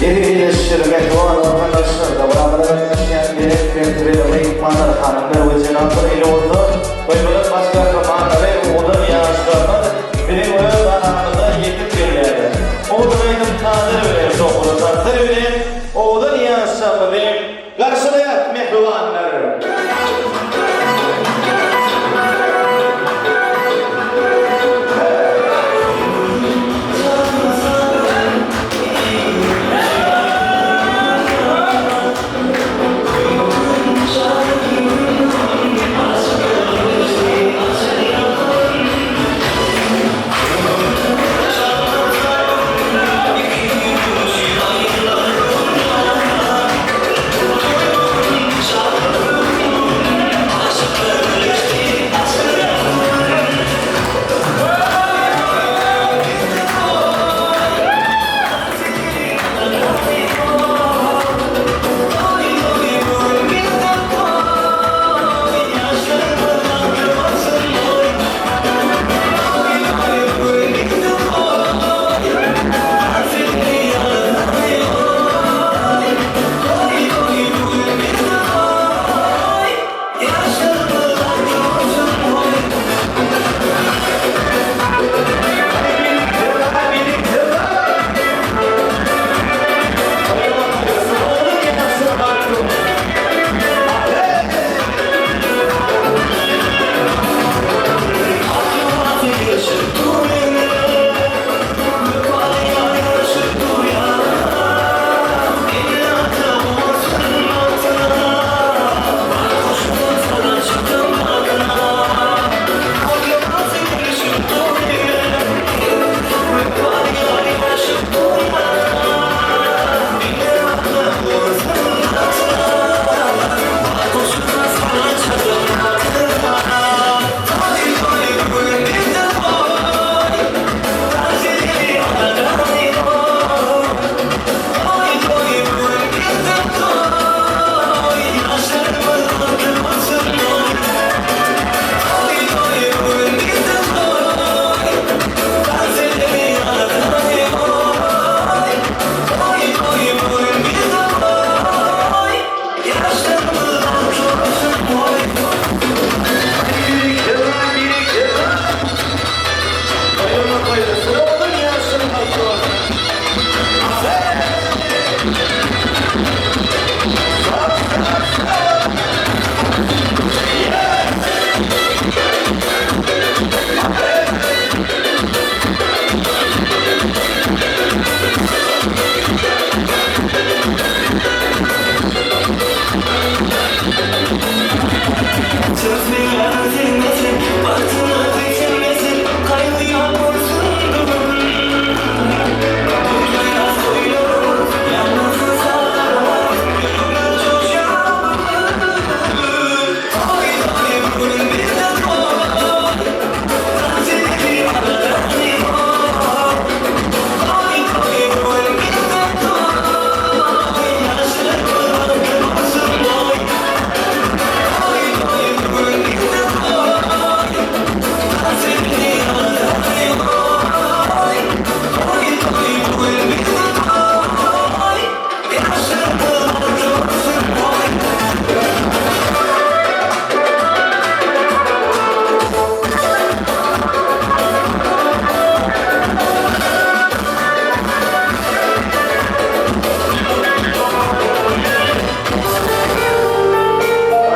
Eziz ildeşler, mähriban watandaşlar, dabaramyza gatnaşýan belent mertebeli myhmanlar, hanymlar we jenaplar, ine bolsa, toýumyzyň baş gahrymanlary, owadan ýaşlarymyz biziň öz aramyza ýetip gelýärler. Owadan aýdym-sazlar bilen, şowhunly tanslar bilen owadan ýaşlarymyzy garşylaýas, mähribanlar!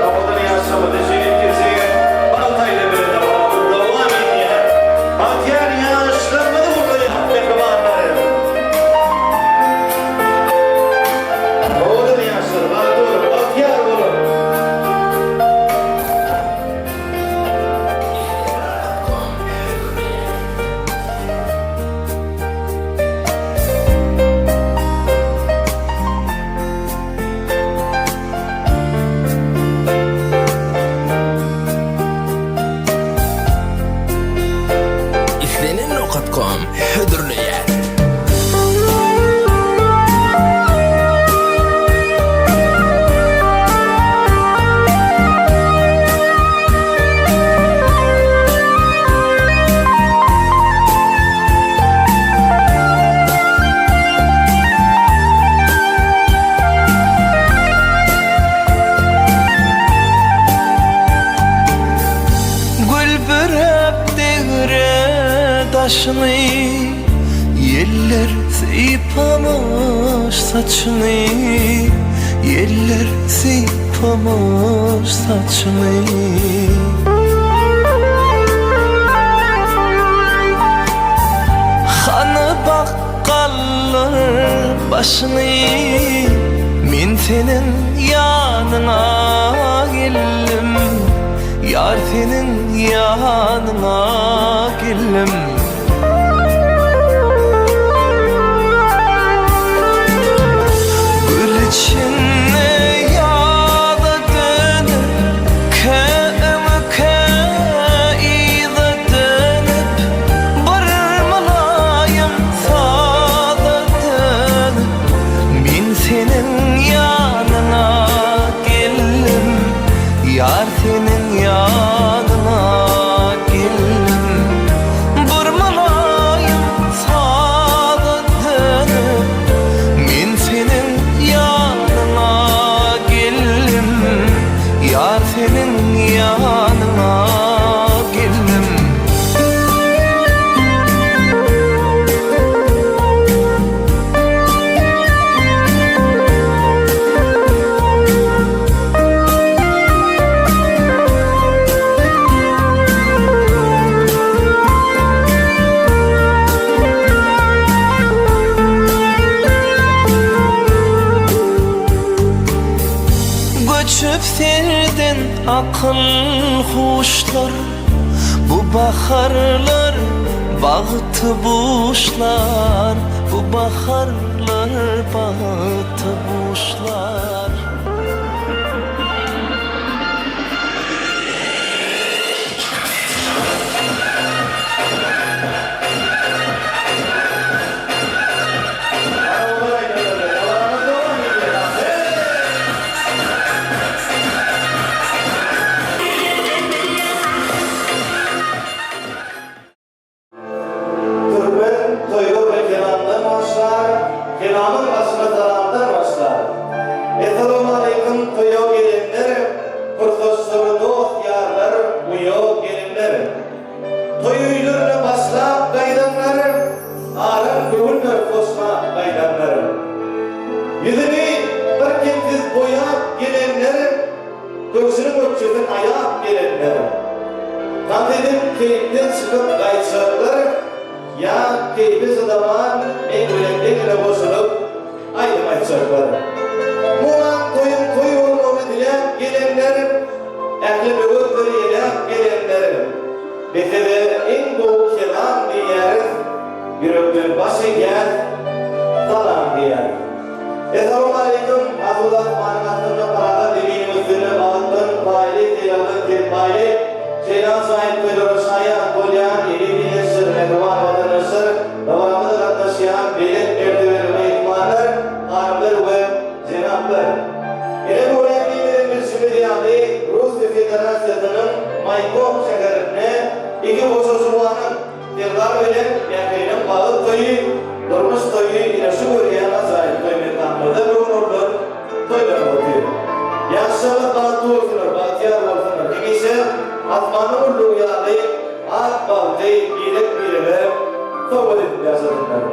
Owadan ýaşamyzy şeýle bagt aýda bilen dowam edýär. Bagtyýar ýaşlarymyzy gutlaýas mähribanlarym. Owadan ýaşlar bagtly boluň, bagtyýar boluň. Islenen nokat kom hödürleýär. Başyňy Ýeller sypamyş saçyňy Ýeller sypamyş saçyňy. Hany bakgallar başyňy Men seniň ýanyňa geldim Ýar seniň ýanyňa geldim. Gül içinde ýaza dönüp, kä öňe, kä yza dönüp, bir mylaýym saza dönüp, men seniň ýanyňa geldim. Ýar seniň ýanyňa geldim Bir mylaýym saza dönüp Men seniň ýanyňa geldim Ýar seniň ýanyňa geldim. Göçüp serden akyl huşlar Bu baharlar bagty buşlar Bu baharlar bagty buşlar. Türkmen toýlaryny kelamdan başlar, kelamyň başyny salamdan başlar. Essalawmaleýkim toýa gelenler, pursatçyly dost-ýarlar, uýa gelinler. Toý öýlerine başlap gaýdanlar, aram göwünler hoşlap gaýdanlar. Ýüzüni birkemsiz boýap gelenler, Köwşüniň ökjesini aýap gelenler. Tans edip keýpden çykyp gaýtjaklar, Ýa keýpe çydaman meň bilen deňine goşulyp aýdym aýtjaklar. Muňam toýuň toý bolmagyny diläp gelenler, Ähli böwetleri eläp gelenler. Mesele iň gowy kelam diýýäris, Ýürekden baş egýäs, salam diýýäris. Essalawmaleýkim, Asuda asmanyň astynda parahat zeminiň üstünde bagtdan paýly, sylagdan serpaýly, şeýle ajaýyp toýlara şaýat bolýan eziz ildeşler, mähriban watandaşlar, dabaramyza gatnaşýan belent mertebeli myhmanlar, hanymlar we jenaplar! Ine bu ählimiziň bilşimiz ýaly, Russiýa Federasiýasynyň Maýkop şäherinde iki goşa juwanyň, Serdar bilen Mähriniň bagyt toýy, durmuş toýy ine şu görýän ajaýyp toý mekanymyzda bu gün olar toýlanyp otyr. Ýaşlarymyz bagtly bolsunlar, bagtyýar bolsunlar, hemişe asmanyň ululygy ýaly ak bagty birek-birege sowgat edip ýaşasynlar.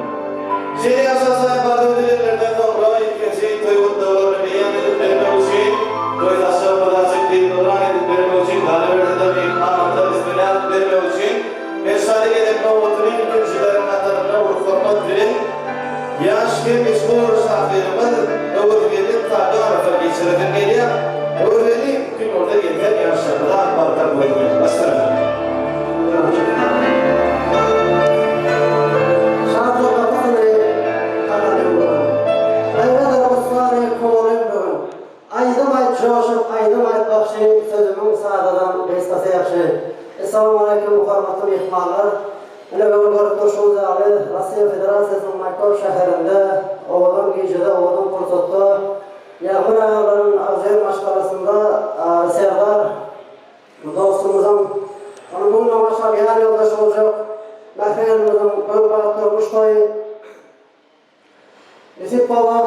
Şeýle ýaşasaý bardy edilenlerden soňra ilkinji toý gutlaglaryny beýan edip bermek üçin toý saçagymyzy açyk diýip yglan edip bermek üçin galyberse-de myhmanymyza bismillah aýdyp bermek üçin Meşhada gezek nobatyny ilkinjileriň hatarynda uly hormat bilen ýaş hem meşhur şahyrymyz Öwezgeldi Taganowa geçiresim gelýär. Öwezgeldi, mümkin bolsa gelseň ýaşlarymyza bagtar goýmaly. Başlaň. Şatlyk gapysyny kakan öwran. Gaýgydyr gussany kowalan göwün. Aýdym aýt joşup aýdym aýt bagşy sözümiň sadadan gysgasy ýagşy. Essalamualeýkum hormatly myhmanlar. Ine bu gün görüp durşuňyz ýaly Russiýa Federasiýasynyň Maýkop şäherinde owadan gijede owadan pursatda Ýagmyr agalaryň agzybir maşgalasynda Serdar dostumyzyň onuň mundan başga ýar ýoldaşy boljak Mähribanymyzyň göwbagt durmuş toýy Nesip bolsa,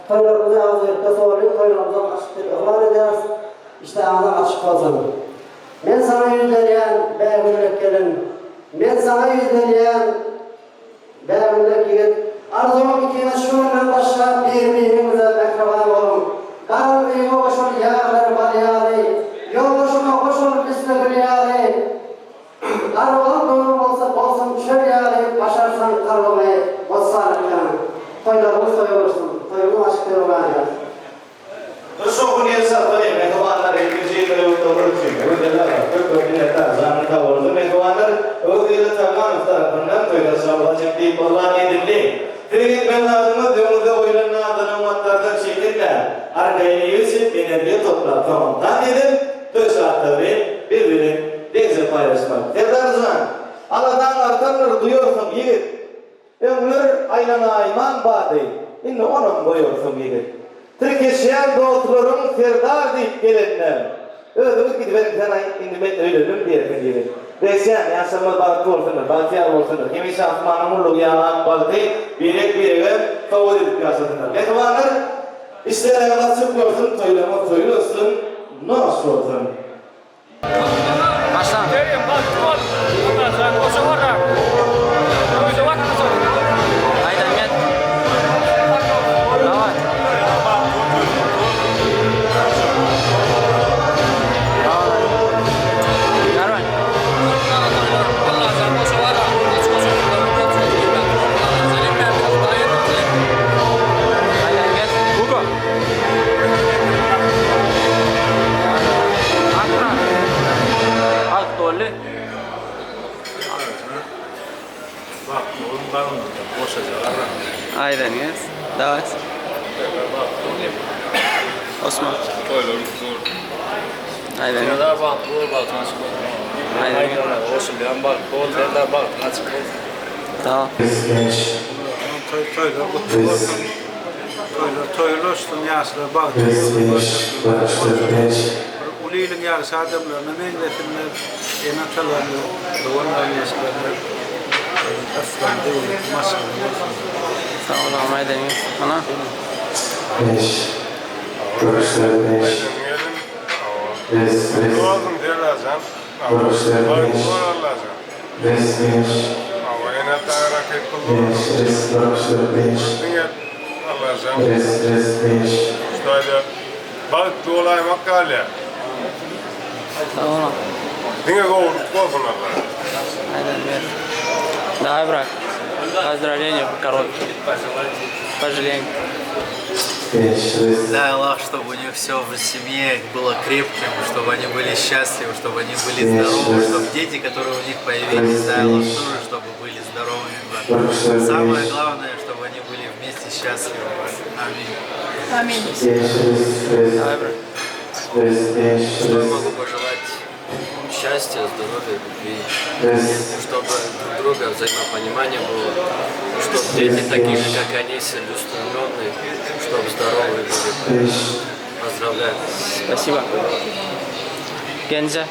toýlarymyzy agzybirlikde sowalyň, toýlarymyzam açyk diýip yglan edýäris. Işdäňizem açyk bolsun. Men saňa ýüzlenýän, bägülek gelin. Men saňa ýüzlenýän, bägüllek ýigit, arzuwym ikiňiz şu günden başlap bir-biriňize mähriban boluň. Garam öýüňe goşul ýaglar bal ýaly, ýoldaşyňa goşul misli gül ýaly. Garrylyk döwri bolsa bolsun çöl ýaly, başarsaň kalbyňy bossan etgin. Toýlaryňyz toý bolsun, toýuňyz açyk döwran ýaz. Bir şowhun el çarpyny mähribanlar ilkinji ýyl öwütleri üçin Öwezgeldi aga köp köp minnetdar janyň sag bolsun mähribanlar Öwezgeldi Taňňanow tarapyndan toýda çalyp diýip yglan edildi. Siziň etmeli zadyňyz öňüňizde goýlan nazly nygmatlardan çekinmän arkaýyn iýip-içip energiýa toplap soňam tans edip toý şatlygyny biz bilen deňje paýlaşmak. Serdarjan, aladaň artandyr duýarsyň ýigit. Öňler aýlanaýmaň bady, indi onam goýarsyň ýigit. Tirkeşýän dostlaryň Serdar diýip gelende, özüňiz gidiberiň sen-aý, indi men öýlendim diýersiň ýigit. Begjan, ýaşlarymyz bagtly bolsunlar, bagtyýar bolsunlar, hemişe asmanyň ullugy ýaly ak bagty birek-birege sowgat edip ýaşasynlar. Mähribanlar, işleriňiz açyk bolsun, toýlaryňyz toýly bolsun, noş bolsun! Aýdanyňyz. Daway. Osman. Toýlar gutly bolsun. Aýdanyňyz. Serdar bagtly bol, bagtyň açyk bolsun. Aýdanyňyz. Goşulýan bagtly bol, Serdar bagtyň açyk bolsun. Tamam. Toý toýlar gutly bolsun. Toýlar toýlaşsyn, ýaşlar bagtly bolsun. Bir uly iliň ýagşy adamlaryna meňzesinler, ene-atalaryny, dogan-garyndaşlaryny yslam döwletli maşgala bolsun. Sag bol agam aýdanyňyz. Ana. Gutly bolsun Serdarjan. Bagtly bol Allajan. Hawa ene-ataňa rakyp bolsun. Diňe Allajan. Ştaýda bagtly bolaýmak galýar. Sag boluň. Diňe gowulyk bolsun Alla. Aýdan ber. Давай, брат. Поздравления по коробке. Пожалеем. Дай Аллах, чтобы у них все в семье было крепким, чтобы они были счастливы, чтобы они были здоровы, чтобы дети, которые у них появились, дай Аллах тоже, чтобы были здоровыми. брат. Самое главное, чтобы они были вместе счастливы. брат. Аминь. Давай, брат. Что я могу пожелать? Счастья, здоровья, любви. Чтобы друг друга взаимопонимание было. Чтобы дети такие же, как они, целеустремленные, чтобы здоровые были. Поздравляю. Спасибо. Genje.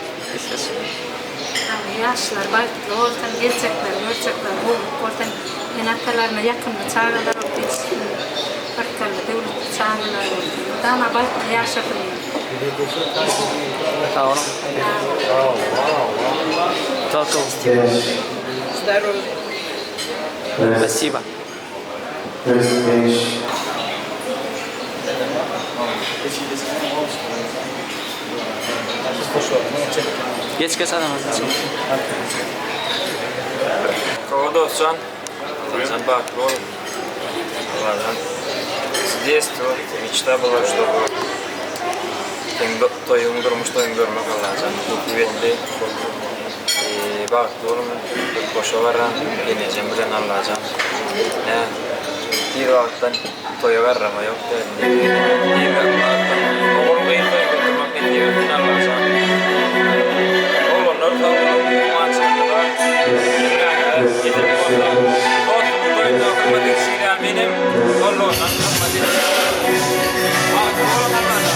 Ýaşlar bagtly bolsun, geljekleri görjekleri gowulyk bolsun, ene-atalaryna ýakymly çagalar bolup ýetişsin, yrkally, döwletli çagalar bolsun. Mydama bagtly ýaşasynlar. Sag boluň. Totu. Здоровья. Спасибо. Geç geç adam. Gowy dostjan. Sen bagtly bol. Allajan. С детства мечта была, чтобы seň toýuň, durmuş toýuňy görmek Allajan. Nesip etdi. Bagtly boluň. Goşa barran gelnejem bilen Allajan. Nä tiz wagtdan toýa barrama ýok däl. Tiz wagtdan ogul gyz toýuny oturmak nesip etsin Allajan. Oglanlar sag boluň, guwançyňyzy bar. Hemmäňize getirip bolsa. Dostumyň toýunda hyzmat edişiňizem menem gollagyndan hyzmat edýän. Bagtly boluň Allajan.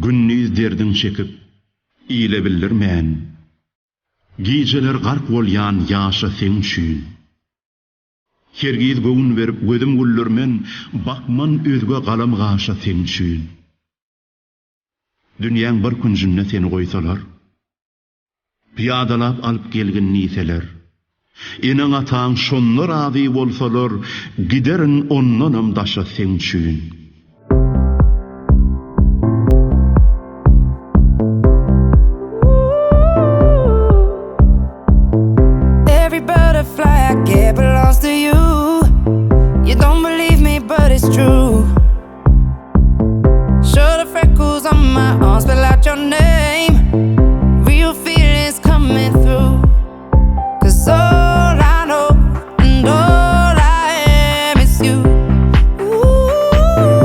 Gündiz derdiň çekip, ile bildirmän, Gijeler gark bolýan ýaşa seň üçin. Hergiz göwün berip gözüm güldürmen, Bakman özge galam-gaşa seň üçin. Dünýäň bir künjünde seni goýsalar, Pyýadalap alyp gelgin diýseler, Eneň-ataň şonda razy bolsalar, Giderin ondanam daşa seň üçin. Every butterfly I get belongs to you. You don't believe me, but it's true. Show the freckles on my arms, spell out your name. Real feelings coming through. Cause all I know and all I am is you. Ooh.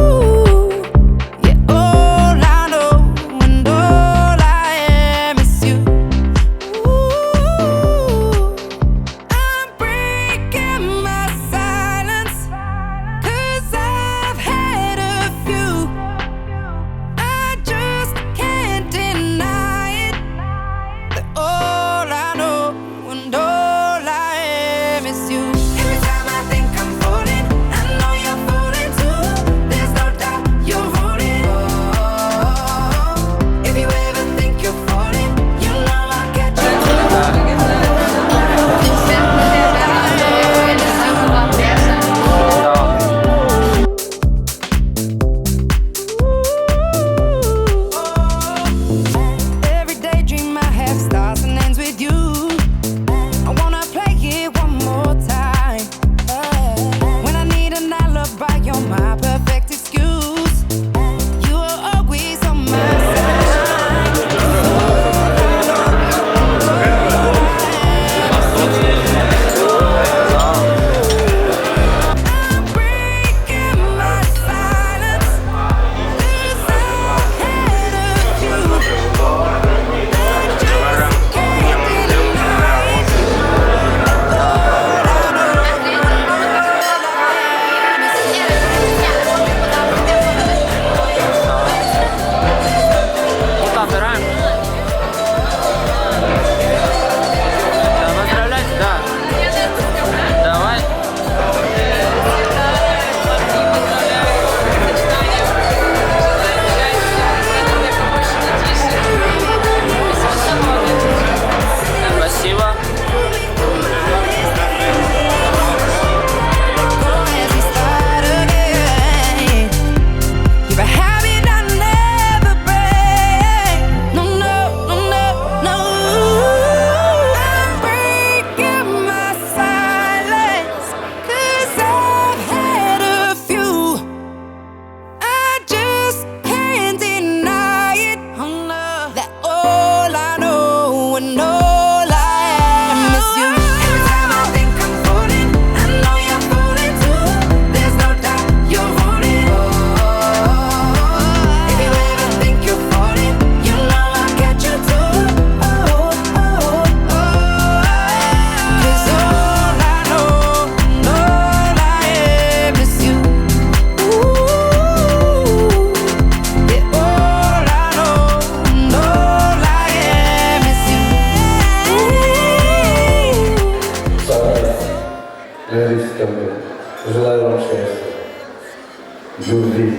любви.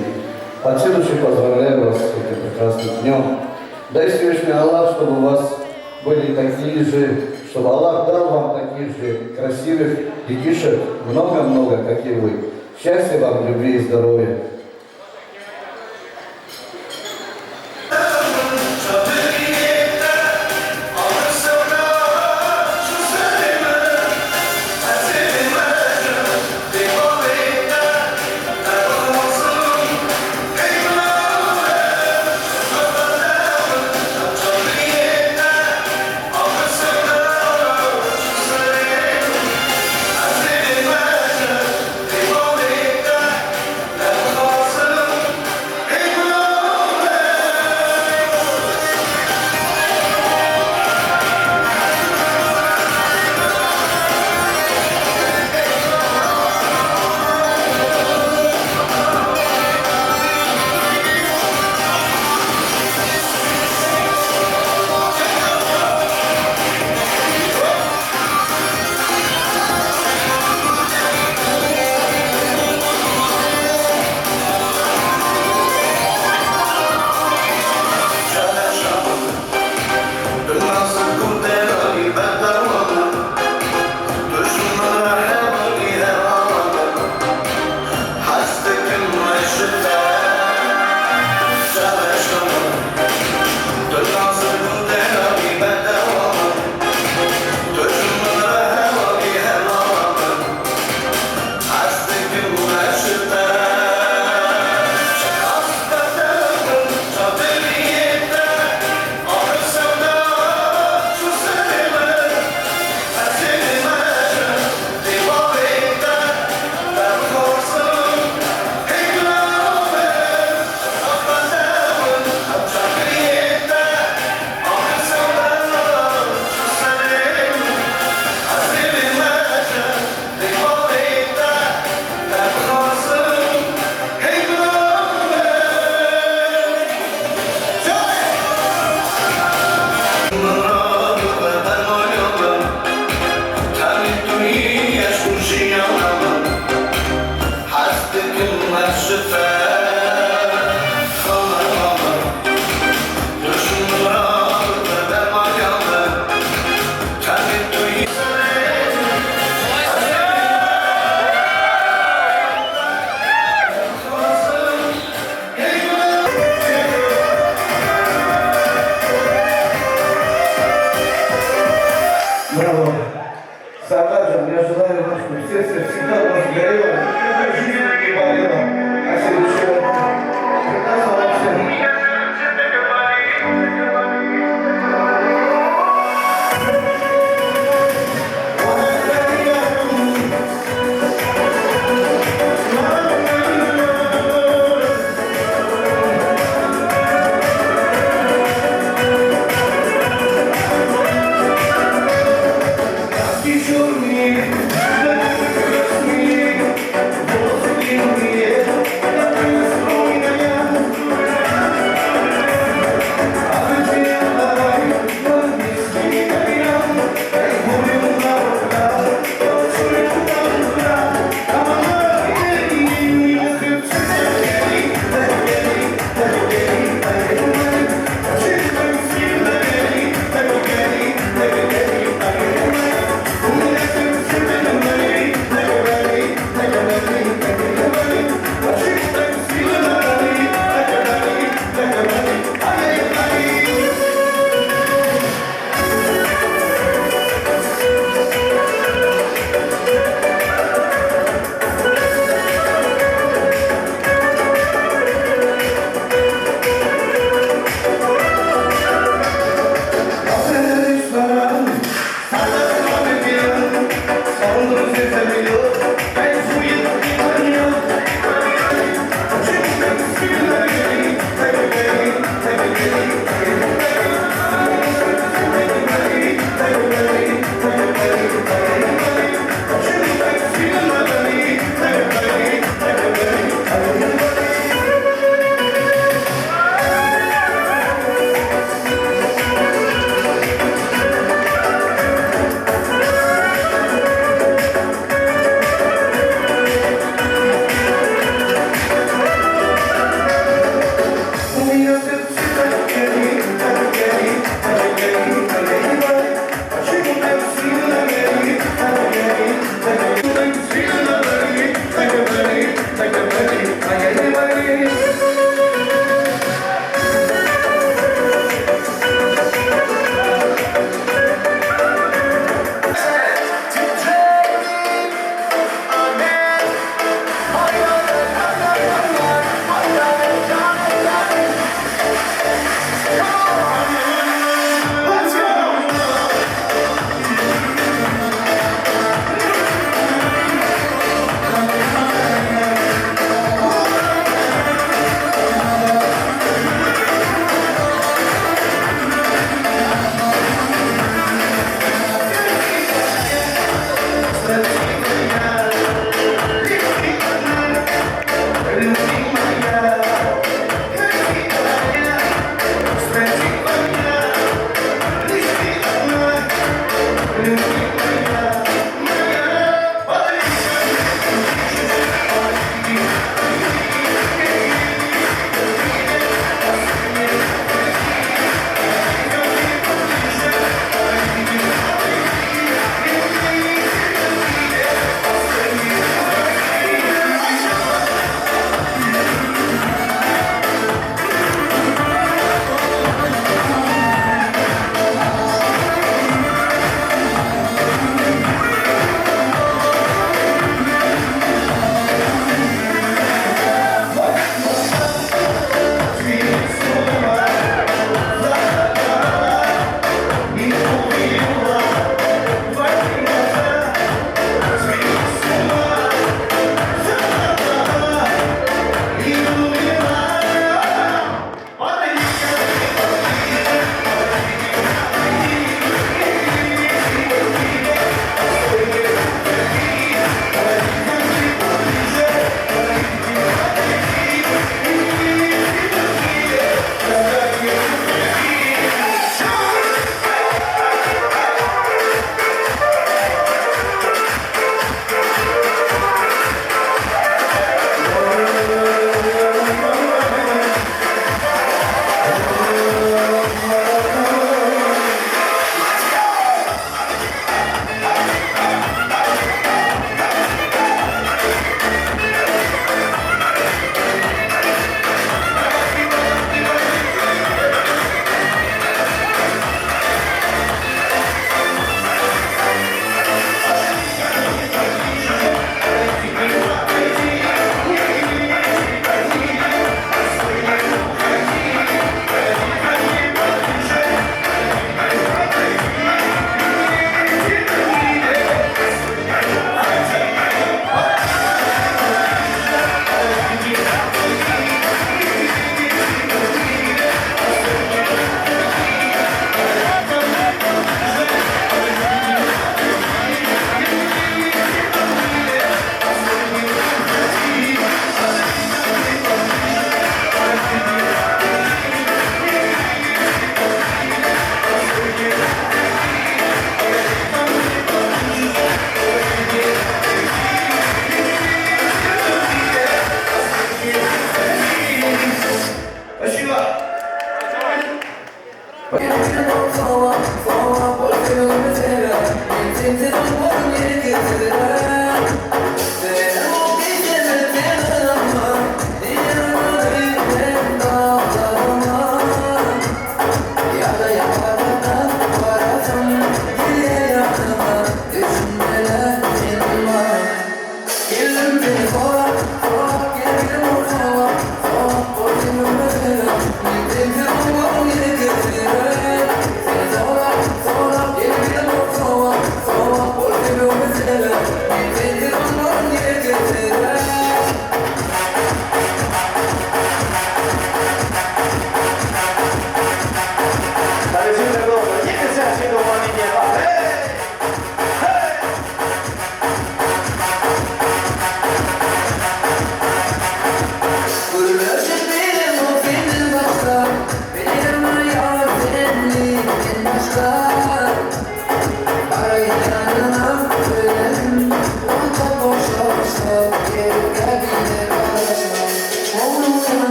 От всей души поздравляю вас с этим прекрасным днем. Дай Всевышний Аллах, чтобы у вас были такие же, чтобы Аллах дал вам таких же красивых детишек, много-много, как и вы. Счастья вам, любви и здоровья. Браво! Сардаржан, я желаю вам, чтобы сердце всегда у вас горело, никогда в жизни не болело. А следующего прекрасного вам всем.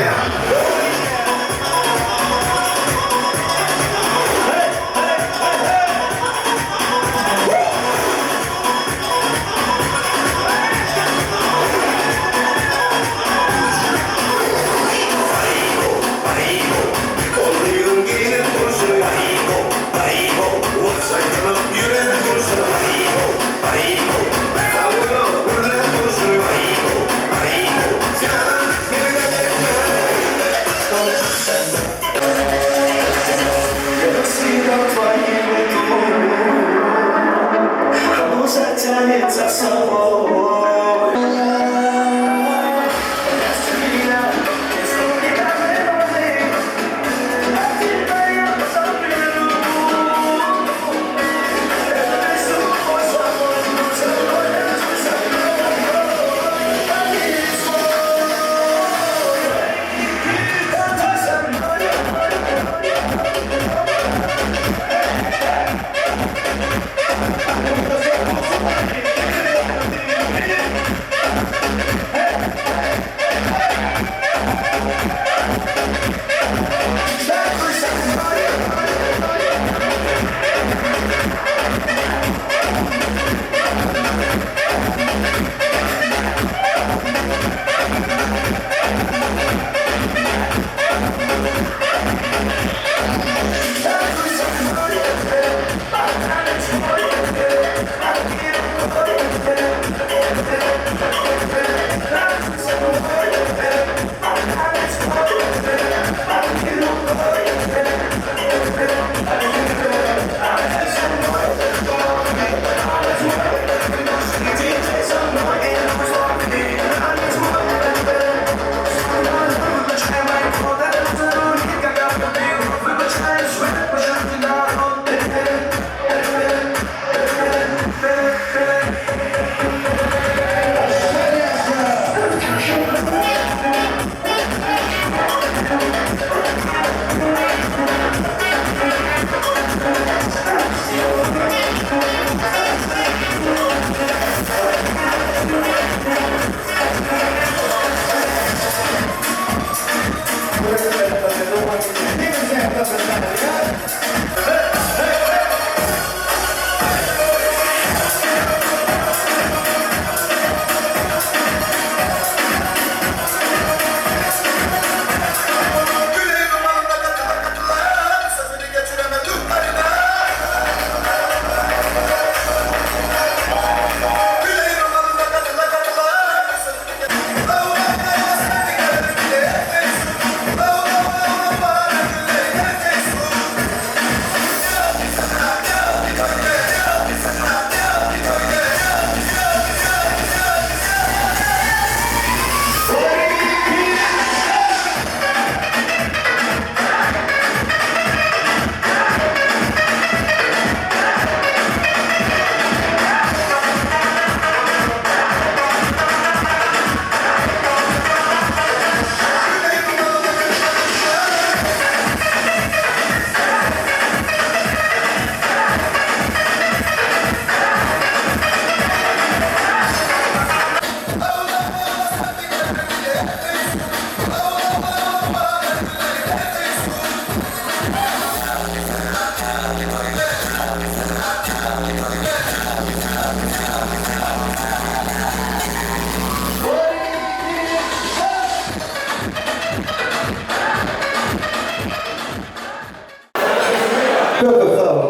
Köp sag boluň.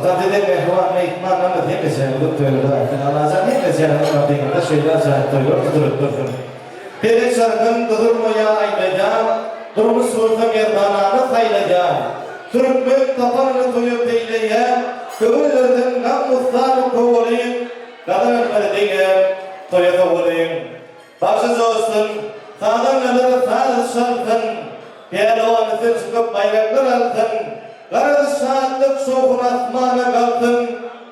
Jaň eden mähriban myhmanlarymyz hemmejeňizi toýuňyza aýtsyn. Allajan hemmejeňiziň rabyňyzda şeýle ajaýyp toýlar tutulyp dursun. Pelek çarhyn gyzylmaýa aýlaýan, Durmuş bolsa merdanany saýlaýan. Türkmen tapanyny toýa peýleýän, Köňüllerden gam-gussany kowalyň, Gazananlary diňe toýa sowalyň. Bagşy joşsun, sazandalar saz çalsyn, Pälwany çykyp baýraklar alsyn, Garaz şatlyk şowhun asmana galsyn,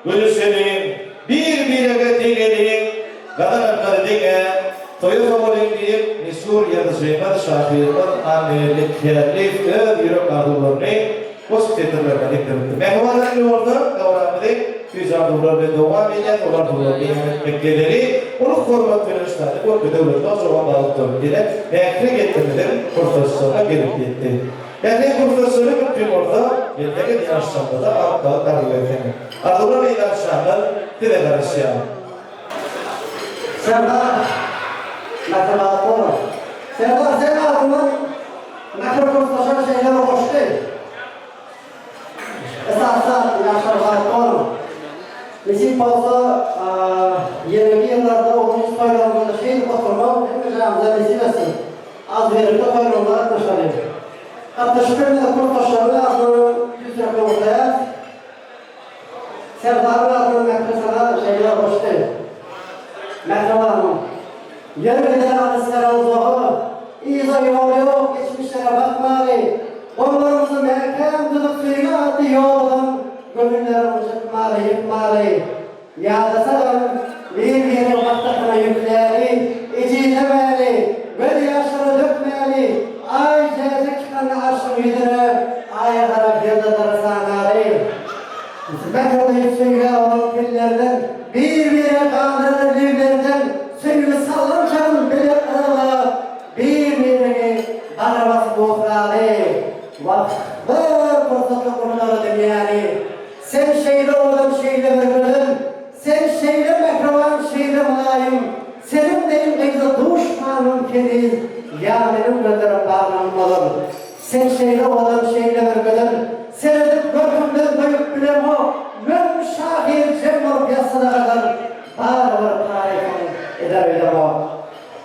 Gülüşeliň, bir-birege degeliň, Gazananlary diňe toýa sowalyň diýip, meşhur ýazyjymyz, şahyrymyz Annaberdi Kärliýew öz ýürek arzuwlaryny. goşgy setirlerine getiripdir. Mähriban indi bolsa dabaramyzy süýji arzuwlar bilen dowam edýäs. Ol arzuwlary beýan etmek gezegi uly hormat bilen ştaty Görki döwletli ojaga bagyp durup gelen Mähri gelnimiziň kursdaşlaryna gelip ýetdi. Mähriň kursdaşlary mümkin bolsa, gelseňiz ýaşşamda-da ak bagt arzuw etseňiz. Arzuwlar meýdançamyz size garaşýar. Serdar Mähribat boluň. Serdar sen adyňdan Mähir kursdaşa şeýle bir goşgy. Esasy zat ýaşlar baýt boluň. Nesip bolsa ýeneki ýyllarda oglunyz toýlarymyzda şeýdip oturmak hemmejamyza nesip etsin. Agzybirlikde toýlarymyza gatnaşalyň. Gatnaşyp bilmedik kursdaşlaryň adyndan tüýs ýürekden gutlaýarys. Serdaryň adyna Mähri saňa şeýle goşdy. Mähribanym, ýör gider alyslara uzaga, Yza ýol ýok, geçmişlere bakmaly. Gollarymyzy mäkäm tutup söýgi atly ýoldan Göwünleri ynjytmaly, ýykmaly. Ýadasagam, bir-biriniň gapdasyna ýükläli, Ejizlemäli, göz ýaşlary dökmäli, Aý jäjek çykanda arşyň ýüzüne, Aýa garap ýyldyzlary sanaly. Mähirli söýgä bolan pillerden, Bir-birege gandyrylan leblerden, Söýgi sallançagyn bile yralap, Bir-biregi bagra basyp otraly. Wah, bir pursatlyk unudaly dünýäni, Sen şeýle owadan şeýle bir gözel, Sen şeýle mähriban şeýle mylaýym, Seniň deýin gyza duşmanym heniz, Ýa meniň gözlerim baglanym bolar. Sen şeýle owadan şeýle bir gözel, Seredip görküňden doýup bilemok, Müň şahyr jem bolup ýazsa-da gazal, Barybir tarypyňy eder öýdemok.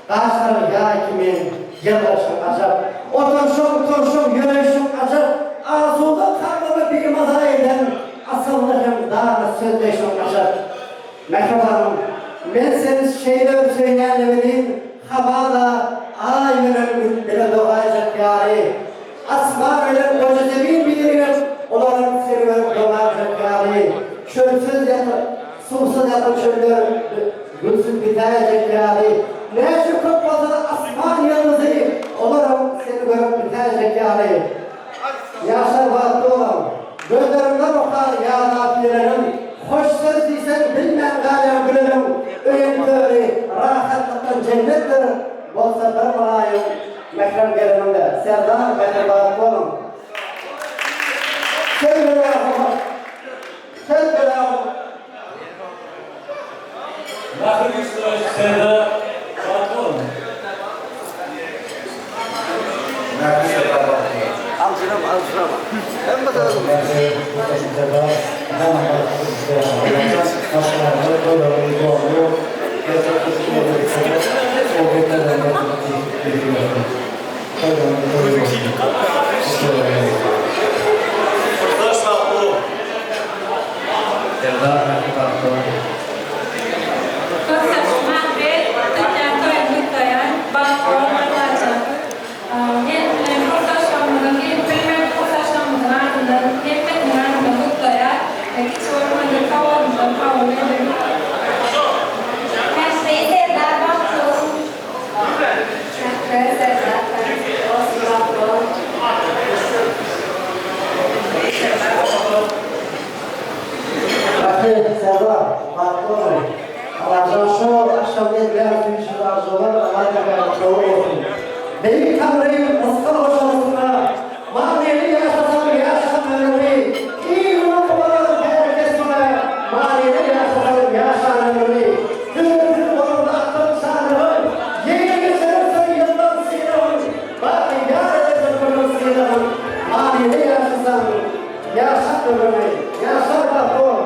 Gaşlaryň ýaý kimin, ýylgyryşyň ajap, Oturyşyň, turşuň, ýöreýşiň ajap, Asuda kalbymy bimaza eden, Asylly hem dana sözleýşiň ajap. Mähribanym, men seni şeýle bir söýýän welin, Hamala, Aý bilen Gün bile dogaýjak ýaly. Asman bilen goja zemin birigip, Olaram seni görüp dogaýjak ýaly. Çölsüz ýatyp, Suwsuz ýatan çöller gülsüz bitäýjek ýaly, Näçe köp bolsa-da asman ýyldyzy, Olaram seni görüp bitäýjek ýaly. Ýaşar bagtly bolam, gözleriňden okar ýadap ýörenim, Hoş söz diýseň bilmän galýan gülenim, Öýüň töri rahatlykdan jennetdir, Bolsa bir mylaýym mährem geliniň-de, Serdar mähir bagtly boluň. Söýgüli hormat. Söz bela Mähir güýçli Serdar bagtly boluň. Mähir Serdar bagtly boluň. Aljyrama aljyrama. Hemme zady. Mähir Gurdaşym Serdar Mydama bagtly durmuşda ýaşaň. Allajan maşgalaňyza toýlaryňyzy dogry ýol berjek bolsun Oba toýlaryňyza nesip etsin. Toýlaryňyz toý bolsun. Gurdaş bagtly boluň. Serdar Mähri bagtly boluň. Dostlar Mähri tutýan toýuny gutlaýan bagtly bol Allajan. Men bilen kursdaşlarymyzyň gelip bilmedik kursdaşlarymyzyň adyndan hemmesiniň adyndan gutlaýar. Kiçi bolmadyk sowalymyzam kabul ediň. Mähri Serdar bagtly bol. Mähri Serdar bagtly bol. Mähri Serdar bagtly boluň. Allajan şu agşam edilen süýji arzuwlar Alla tagala kabul bolsun. Beýik Taňrym rysgal goşalysyna manyly ýaşasaň ýaşan ömrüňi, il-gün bolar bereket sana manyly ýaşasaň ýaşan ömrüňi. Döwletiň golunda atan şanlygyň, ýeňil geçirirsiň ýyldan synagyn, baky ýar edersiň kömek sylagyn, manyly ýaşasaň ýaşan ömrüňi. Ýaşar bagtly bol.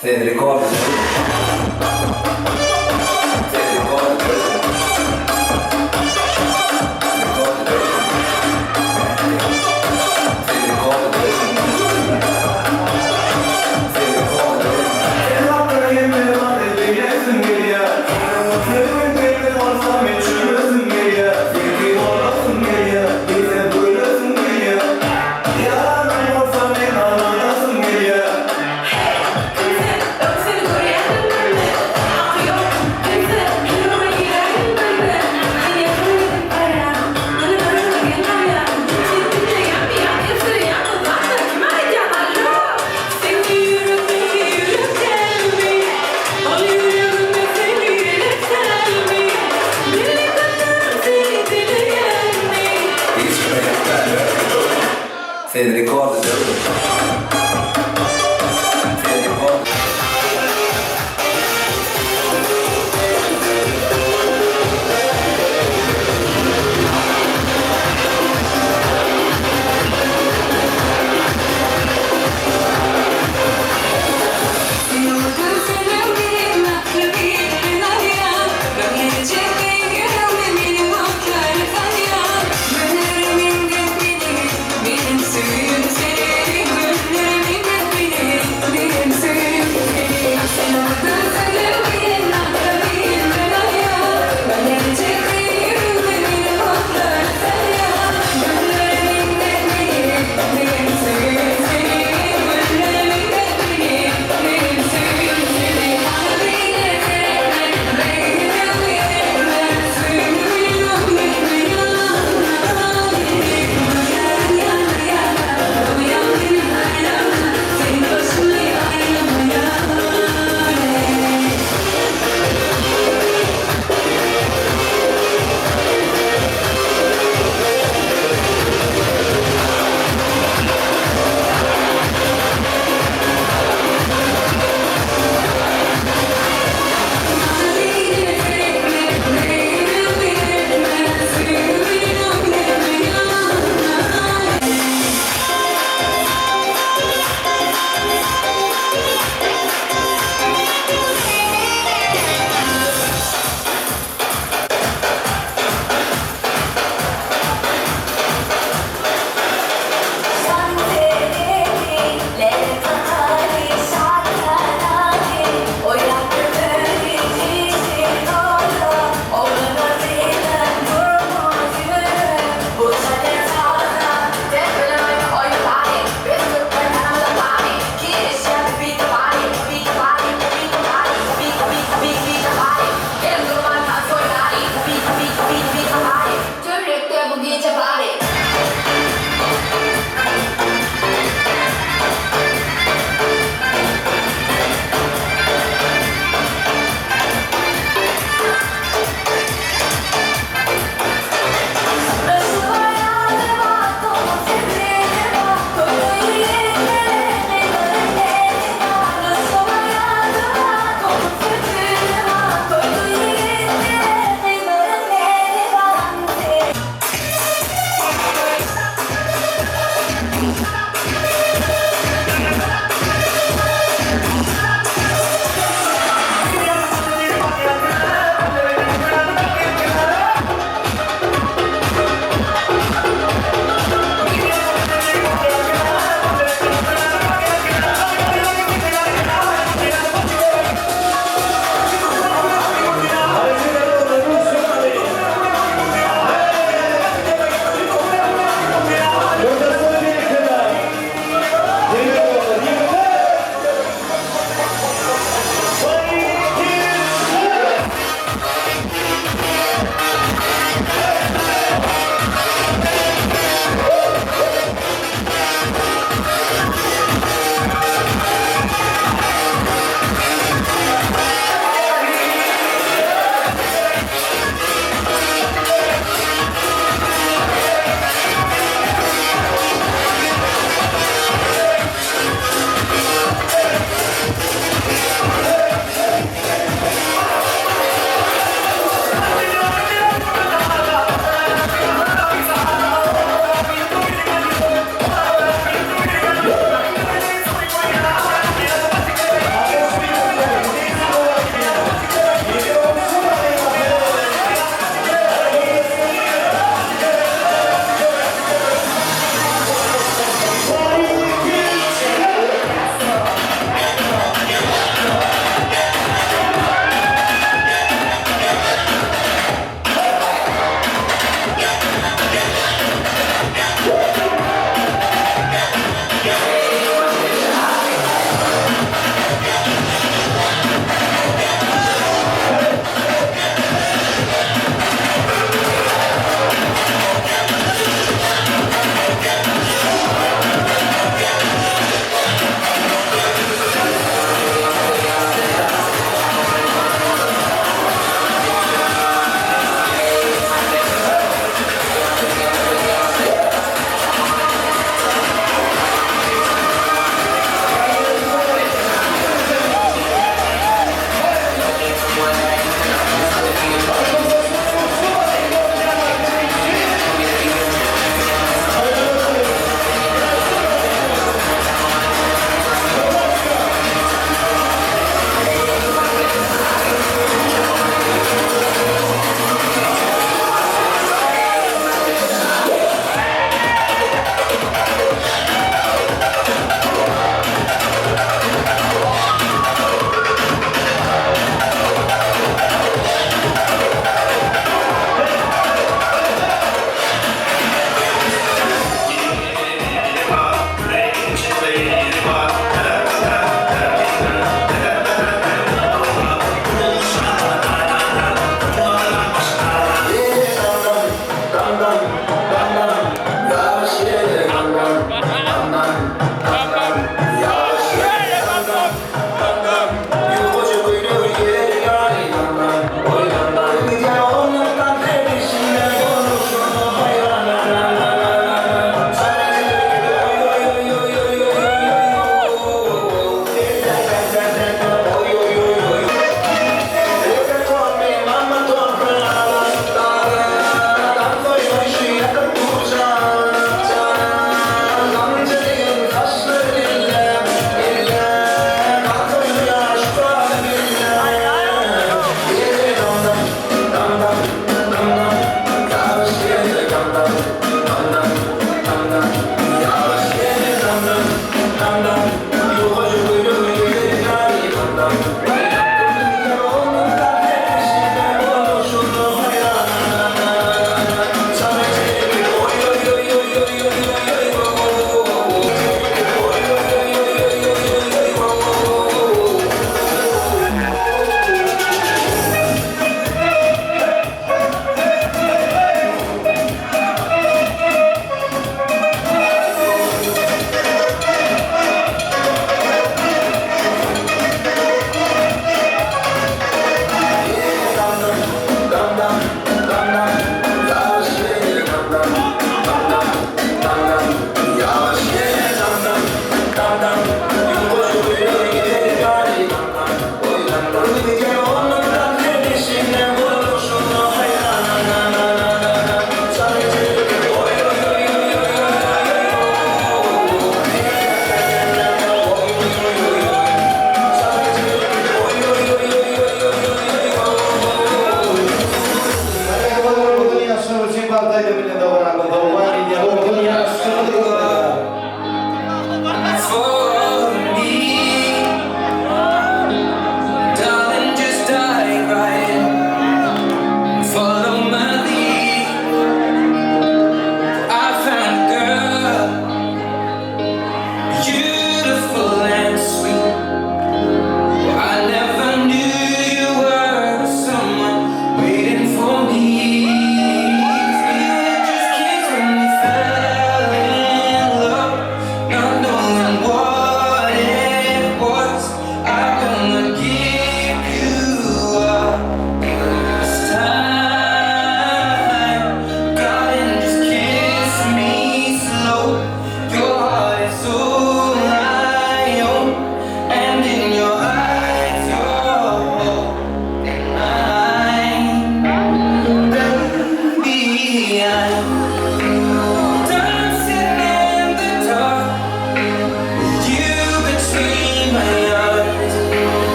Sen rekord Sen rekord Sen rekord Sen rekord Sen hakda hemme zady bilesim gelýär. Söýgüň gelmez bolsa men çüresim gelýär. Seňki bolasym gelýär, diýsem gülesim gelýär. Ýaranym bolsa men alanasym gelýär. Hey, kim sen? Öň seni görýändim birde. Haky ýok, kim sen? Ýüregime giräýdiň birde. Sen ýakyn gidip barýaň, meni görmegin barýaň. Sen diňleýäňmi ýa kemsireýäňmi zatlar kime aýdýaň allo? Seni ýürekden ýürek dälmi? Ol ýüregime seni elek dälmi? Dili günlerim seni dileýänmi? Hiç kime ýetmän Sen rekord Sen rekord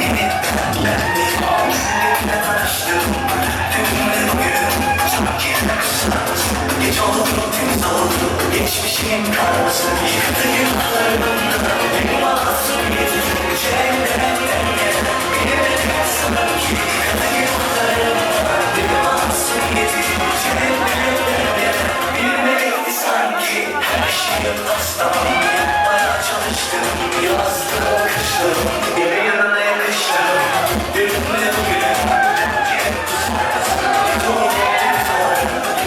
Yeni ben ben miyim? Kendimle tanıştım Dünle bugünüm çok kısa Geç oldu temiz oldu Geçmişimin karması Yıktı günahlarımdan Benim masumiyetim Cehennemden gelen Bilemedim sanki Yıktı günahlarımdan Benim masumiyetim Cehennemden gelen Bilmekti sanki Her şeyim aslan Yapmaya çalıştım Yazdım kıştım Yere yanına yakıştım Dünle bugünüm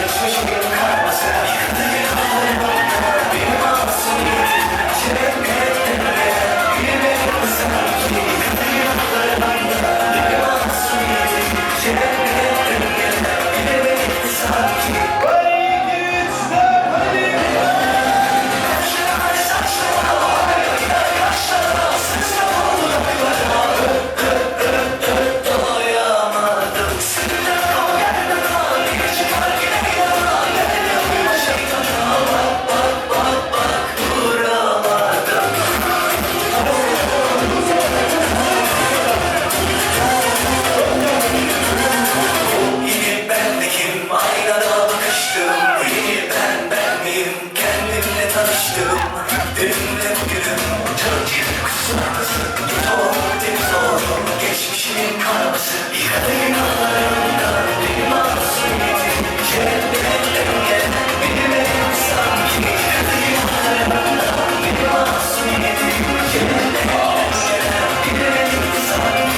Geçmişimin karması Yıktı günahlarımdan Benim masumiyetim Cehennemden gelen Bilemedim sanki Yıktı günahlarımdan Benim masumiyetim Cehennemden gelen Bilemedim sanki Yeni ben de kim? Aynada bakıştım. Yeni ben ben miyim? Kendimle tanıştım. Dünle bugünüm çok kısa. Git ol, temiz ol. Geçmişimin karması. Yıkadı günahlarımdan. Benim masumiyetim. Cehennemden gelen. Bilemedim sanki. Yıkadı günahlarımdan. Benim masumiyetim. Cehennemden gelen. Bilemedim sanki.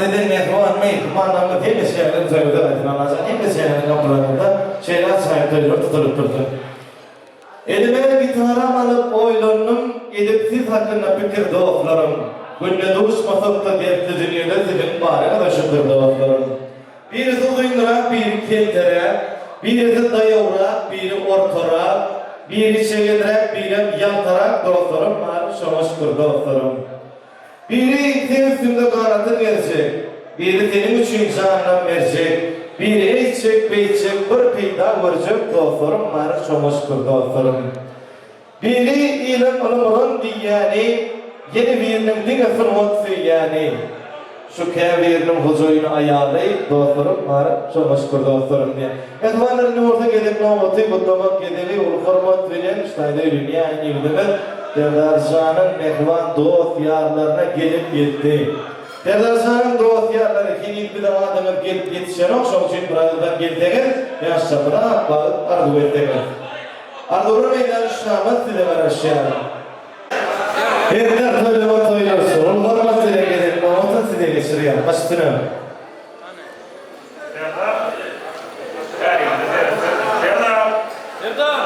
Hormat eden mähriban myhmanlarymyz hemişeňiziň toýuňyza gaýtyn Allajan hemişeňiziň gapylaryňyzda şeýle ajaýyp toýlar tutulyp dursun. Elime gitaram alyp oýlandym edip siz hakynda pikir dostlarym. Günde duşmasakda dertli dünýede siziň baryňyza şükür dostlarym. Birisi uzynrak, biri kelteräk, birisi daýawrak, biri ortarak, biri çegenräk, birem ýaltarak dostlarym bar şoňa şükür dostlarym. Biri seň üstüňde ganatyn gerjek, Biri seniň üçin janynam berjek, Biri eýtjek, beýtjek, bir peýda görjek Dostlarym bar, şoňa şükür dostlarym. Biri iliň ylym-ylym diýýäni, Ýene biriniň diňe sungat söýýäni. Şu käbiriniň hojaýyny aýaly, Dostlarym bar, şoňa şükür dostlarym diýýär. Mähribanlar indi bolsa gezek nobaty gutlamak gezegi uly hormat bilen şu taýda öýlenýän ýigidimiz Serdar janyň mähriban dost-ýarlaryna gelip ýetdi. Serdar janyň dost-ýarlary heniz bize adyňyz gelip ýetişenok şoň üçin birazdan gelseňiz ýaşça biraz bagt arzuw etseňiz. Arzuwlar meýdany şamyz size garaşýar. Serdar toýlama toýlasyn uly hormat bilen gezek nobatyny size geçirýär. Baş üstüne. Serdar. Äriňde serdar. Serdar. Serdar.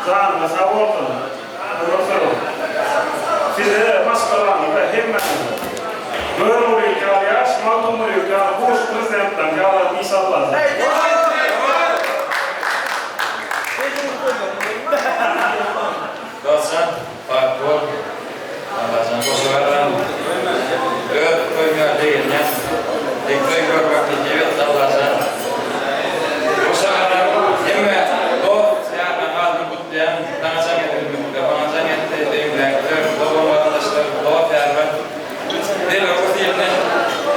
Janyňyz sag bolsun. Size, maşgalaňyza, hemmäňize. Görogly ýaly ýaş, Magtymguly ýaly huş prezidentden galan inşallah. Dostjan, bagtly bol. Allajan goşa galan. Öz toýuňa begenýän. Seň toýuňy görmek nesip etsin Allajan. Goşa galan hemme dost ýarlaryň adyna gutlaýan. Saňa jaň edilmekde, maňa jaň etdi, öýüňdäkiler, dogan-garyndaşlar, dost-ýarlar. Belarus ilinden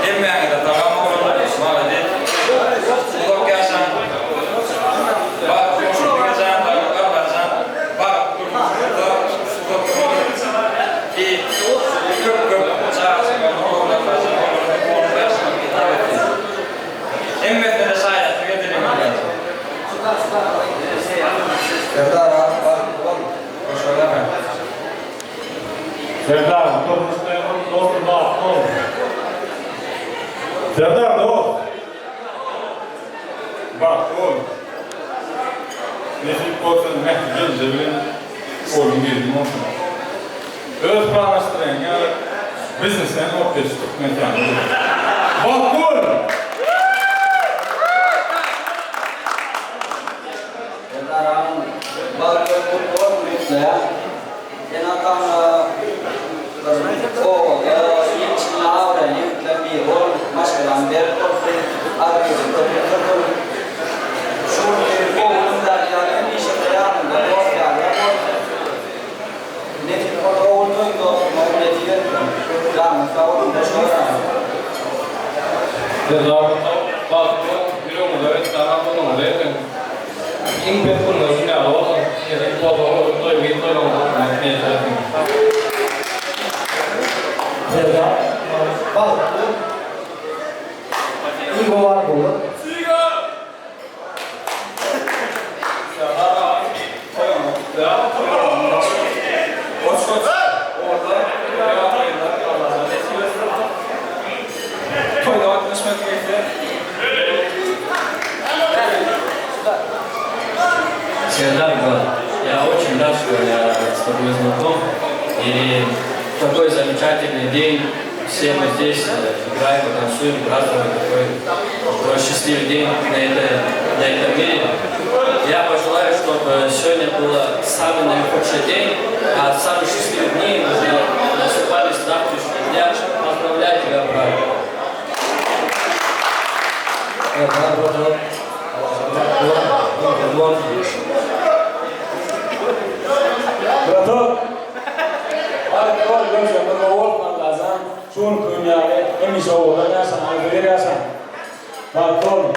hemmäňize salam oglanlar, malades. Uzak ýaşaň. Bagtly boluň, diňe jan saglyk Allajan bagt durmuşyňyzda uzak ömür i köp köp çagajyklaryňyz bolsun Allajan olara guwanyp ýaşamagy nesip etsin. Hemmesine-de şaýatlyk edeliň Allajan. Serdar agam bagtly bol. Goşalama. Serdar durmuş toýuňyz bolsun bagtly bol. Serdar dost. Bagtly bol. Nesip bolsa mähri gelje bilen ogluň gelin bolsun. Öz planlaşdyraýan ýaly biznesmen bolup ýetiş Türkmenistanda. Bagtly bol! Serdar agam bagtly gutly bolsun gutlaýan. Ene-ataňa bir obada il içinde abraýly ýigitleň biri bol, maşgalaň berk bolsun, arzuwyň köp ýylsyn. Şu günki gowy günler ýaly hemişe-de ýanyňda dost-ýarlar bolsun. Nesip bolsa ogul toýuňda oturmagy nesip etsin. Janyň sag bolsun, hoşlaşaň. Serdar bagtly boluň, ýüregiňize ötmän arzuwyňyza ýetiň. Iň pes günler dünýäde bolsun, nesip bolsa ogul toý gyz toýlaryňyzy gutlamak miýesser etsin. Serdar bagtly iň gowy arzuwlar. Serdar aga toýuňyzy gutlaýan Goç goç ogullar ýa gyzlar Allajan nesip etsin. Toýda gatnaşmak miýesser. Serdar брат, я очень рад, что я с тобой знаком. И такой замечательный день. Все мы здесь э, играем, танцуем, празднуем такой, такой счастливый день на, это, на этом мире. Я пожелаю, чтобы сегодня было самый наихудший день, а самые счастливые дни уже наступали с завтрашнего дня. Поздравляю тебя, брат. Serdar bratjan, bagtly bol. Bratok! Bagtly bol, görşümiz gowy bolsun Allajan. Şu günki gün ýaly hemişe owadan ýaşaň, agzybir ýaşaň. Bagtly boluň.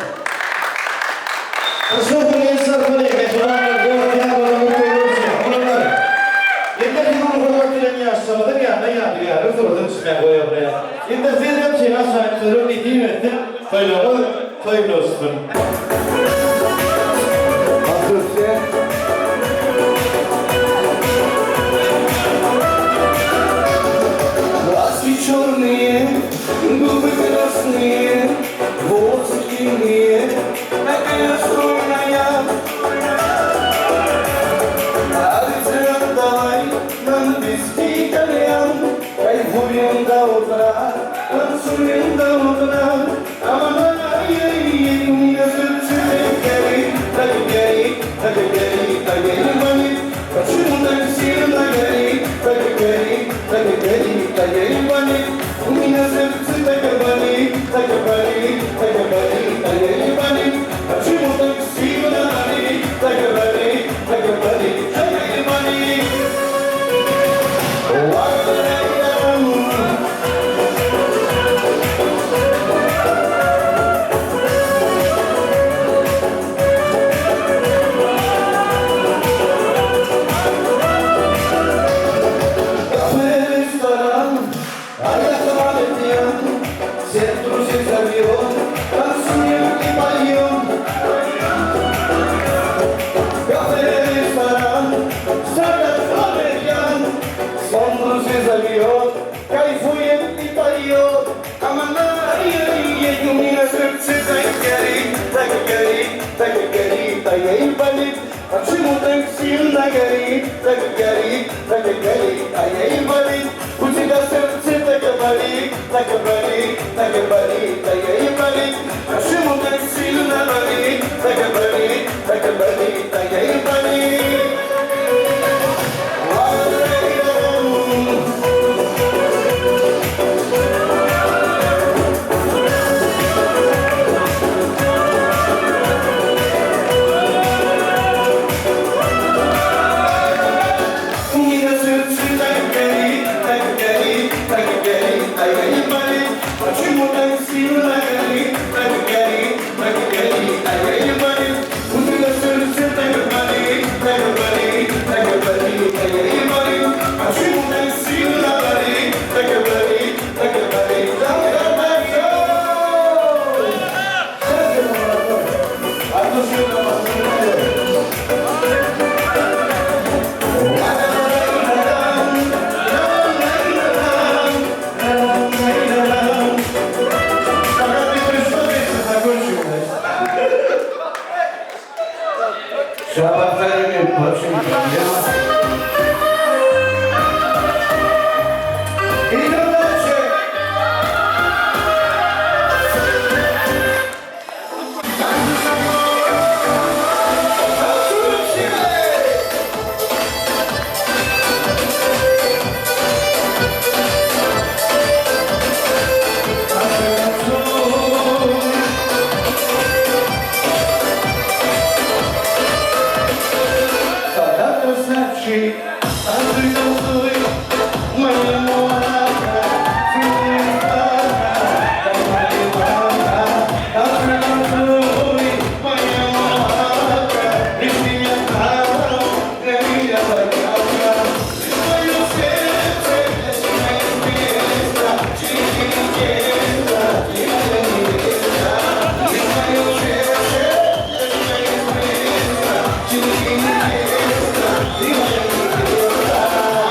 Şükür sarpaly mähribanlar dost ýarlarymyz görüşýär. Olanlar. Indi siz uly hormat bilen ýaşlarymyzyň ýanyna ýadygärlik suratyny düşmän goýarlar. Indi siz hem şeýle. Toýlaryňyz toýlaşsyn. Глазки черные, губы красные, волосы длинные, такая стройная. А вечером давай нам виски кальян, кайфуем до утра, танцуем до утра. Аман, ай, ай, у меня сердце так горит, так горит, так горит, так горит. Почему так сильно горит, так горит, так горит, так болит? У меня сердце так болит, так болит, так болит, так болит. Почему так сильно болит, так болит, так болит, так болит? Кафе, ресторан, а я пьян, всех друзей зовет, танцуем и поем. Кафе, ресторан, пьян, сон друзей зовет, кайфуем и поет. Аман, ай, ай, у меня сердце так горит, так горит, так горит, а ей болит. Почему так сильно горит, так горит, так горит, а ей болит? У тебя сердце так болит, так болит, так болит, а ей болит. Почему так сильно болит, так болит, так болит, а ей болит? У меня сердце так горит, так горит, так горит, а я не болит. Почему так сильно горит, так горит, так горит, а я не болит? У меня сердце так болит, так болит, так болит, а я не болит. Почему так сильно болит, так болит, так болит, так болит? От души на вас Пока ты пришел, песня закончилась. Сейчас повторим, вообще не проблема. Идем дальше. Танцуем все! Тогда красавчик, танцуй, танцуй, моя муака, танцуй, танцуй, моя муака, лишь меня там, для меня загадка. Твое сердце для тебя место, невеста, ты моя невеста. Твое сердце для тебя место, невеста, ты моя невеста.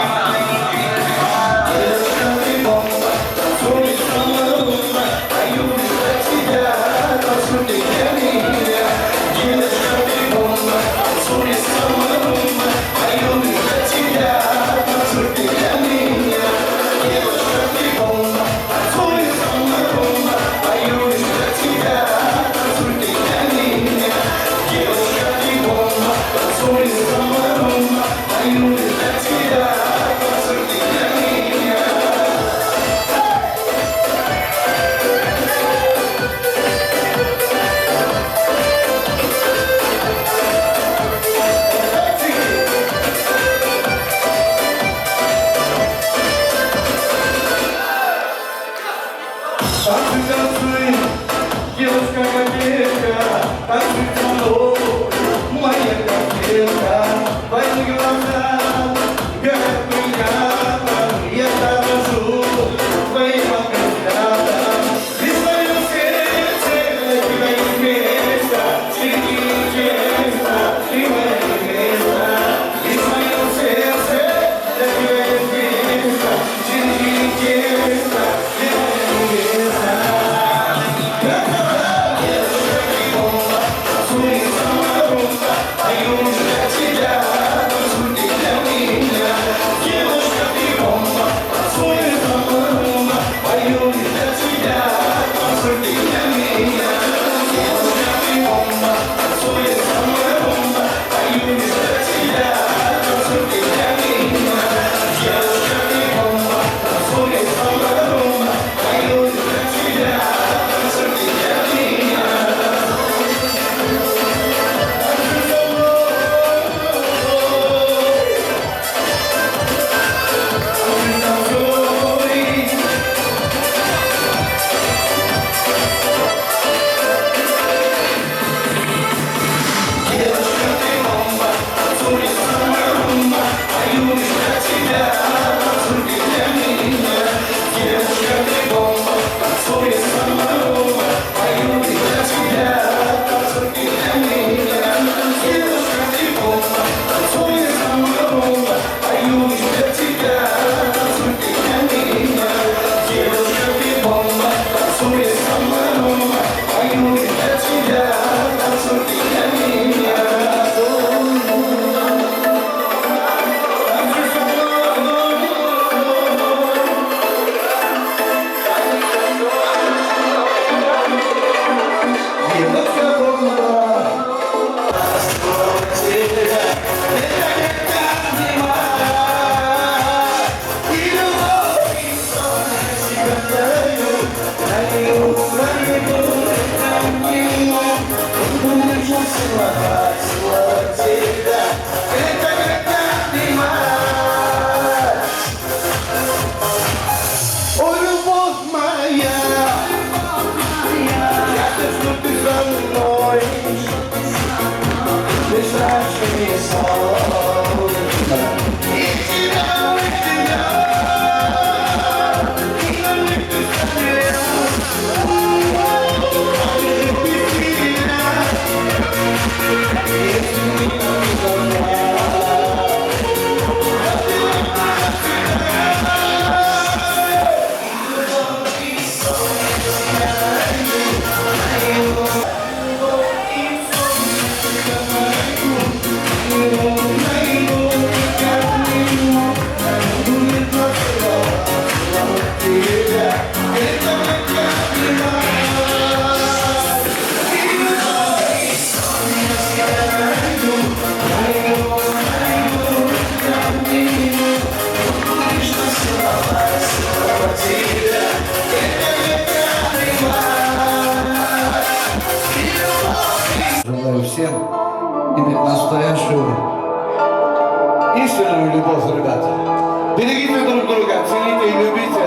Цените и любите.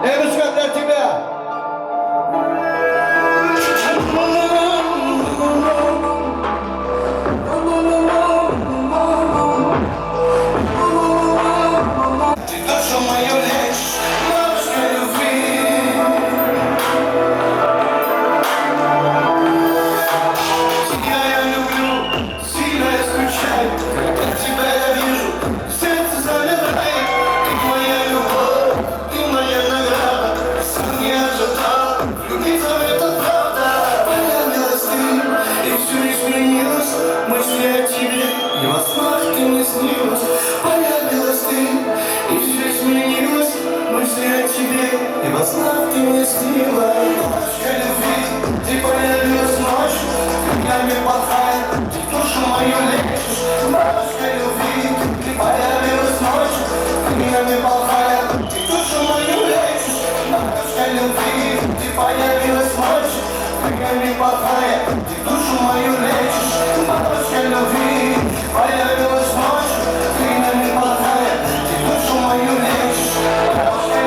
Эмочка, для тебя! Ты душу мою лечишь, бабушка любви. Тебя я люблю, сильно я скучаю, когда тебя я вижу, сердце замирает. Ты моя любовь, ты моя награда, сам не ожидал, влюбиться в это правда. Появилась ты, и все изменилось, мысли о тебе, и во снах ты мне снилась. Появилась ты, и все изменилось, мысли о тебе, и во снах ты мне снилась. Бабочка любви, ты появилась ночью, камнями плохая, ты душу мою лечишь. Бабочка любви, ты появилась ночью, камнями плохая, ты душу мою лечишь. Бабочка любви, ты появилась ночью, камнями плохая, ты душу мою лечишь. Бабочка любви, появилась ночью, камнями плохая, ты душу мою лечишь. Бабочка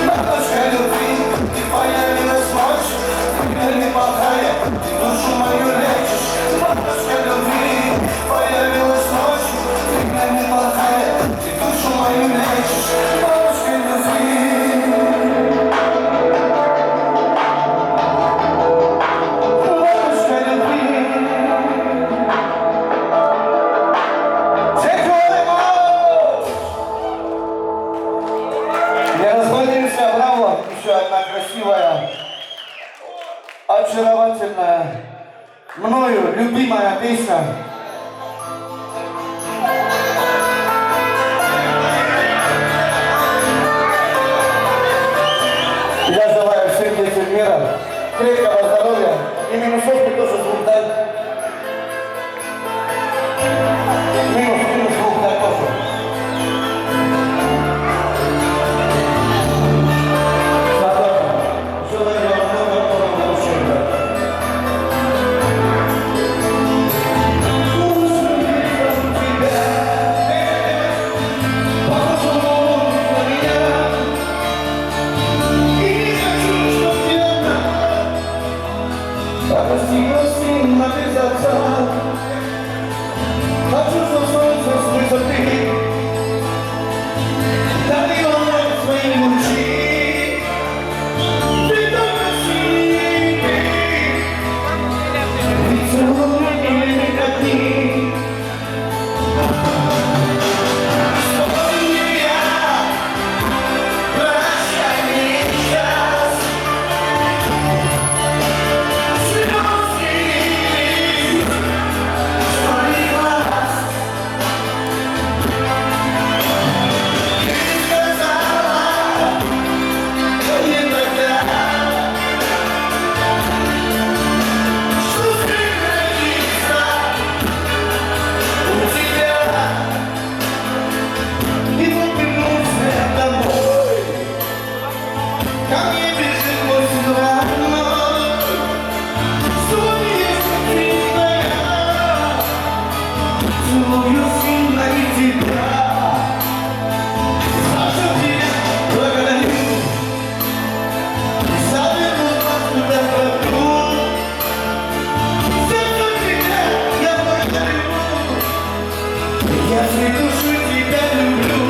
Бабочка любви, ты появилась ночью, ты плохая, ты душу мою лечишь. Бабочка любви, появилась ночью, ты плохая, ты душу мою лечишь. Бабочка любви. Бабочка любви. Thank you very much! Не расходимся, браво! Еще одна красивая, очаровательная, мною любимая песня. Я желаю всем детям мира крепкого здоровья и минусовки тоже звук дай. Минус, минус звук дай тоже. Желаю вам много-много лучшего. Хочу, чтоб солнце с высоты дарило нам свои лучи. Ты так красивый, ведь целуй меня одни. Вспомни меня, прощай мне сейчас. Слезы твоих глаз. Ты сказала мне тогда, что сохранится у тебя. И вот вернулся я домой. Ко мне бежит мой сын родной. Солнце моя, целую сына и тебя. За что тебя благодарю, за верную доброту. За что тебя я благодарю, я всей душой тебя люблю.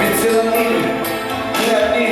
Ведь в целом мире мы одни.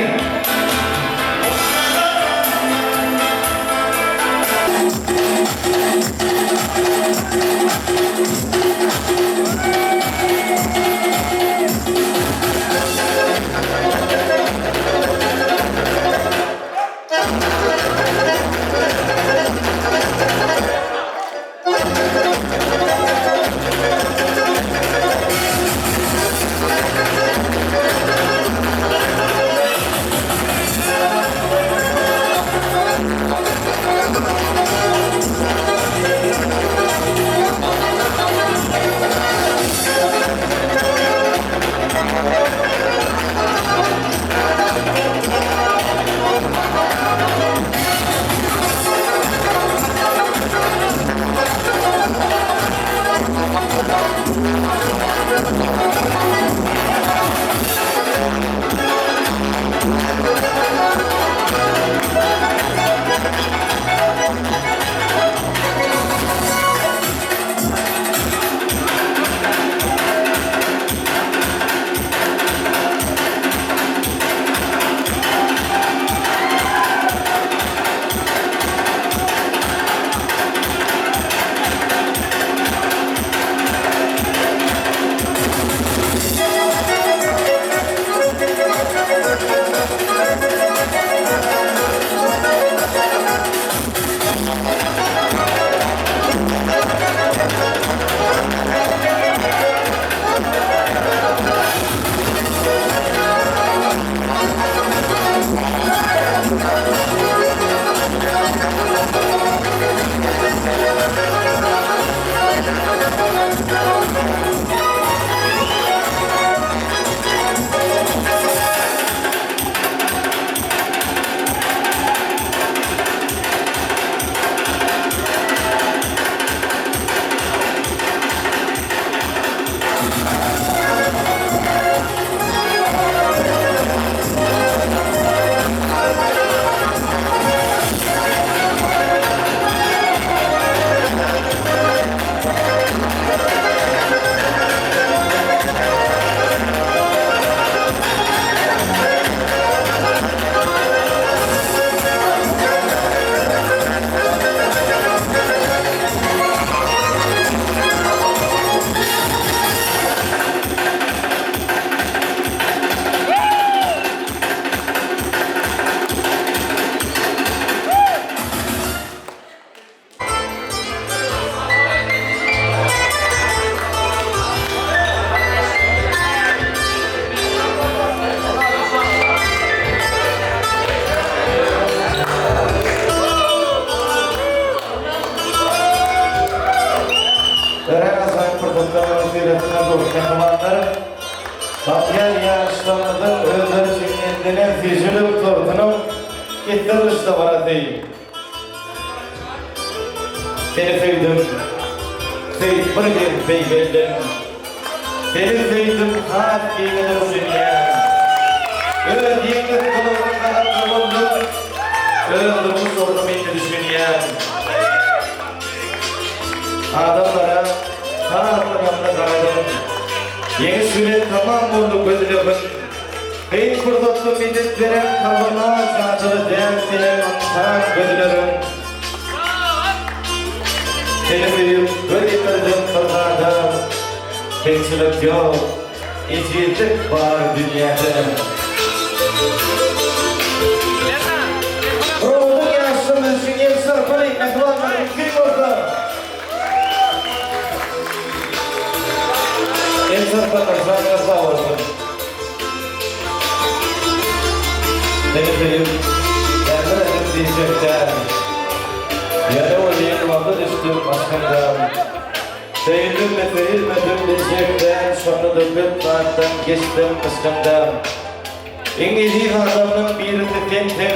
Örän ajaýyp pursatlaryň wesilesinä duşan myhmanlar Bagtyýar ýaşlarymyzyň özleri üçin niýetlenen süýjülik tortunyň kesdiriliş dabarasy. Seni söýdüm, söýüp bir gez beýgeldim. Seni söýdüm has giňedi bu dünýäm. Öz ýeňňes gylygyň gazaply boldum, Öz durmuş ornum indi düşünýän. Adamlara has ynamly garadym. Ýeňiş bilen tamam boldy gözlegim. Kyn pursatda medet beren kalbyma jadyly däl seniň ynsan gözleriň. Seni söýüp göz ýetirdim bir zada, Kemçilik ýok, ejizlik bar dünýäde. Rowadan ýaşlarymyz üçin el çarpalyň, mähribanlar, mümkin bolsa. El çarpanlar, janyňyz sag bolsun. Seni söýüp, bäri edip diýjek däl. Ýöne welin wagta düşdüm aşkyňdan. Söýüldimmi, söýülmedim biljek däl, şonda-da köp zatdan geçdim yşkyňdan. Iň eziz adamyň birisi sensiň,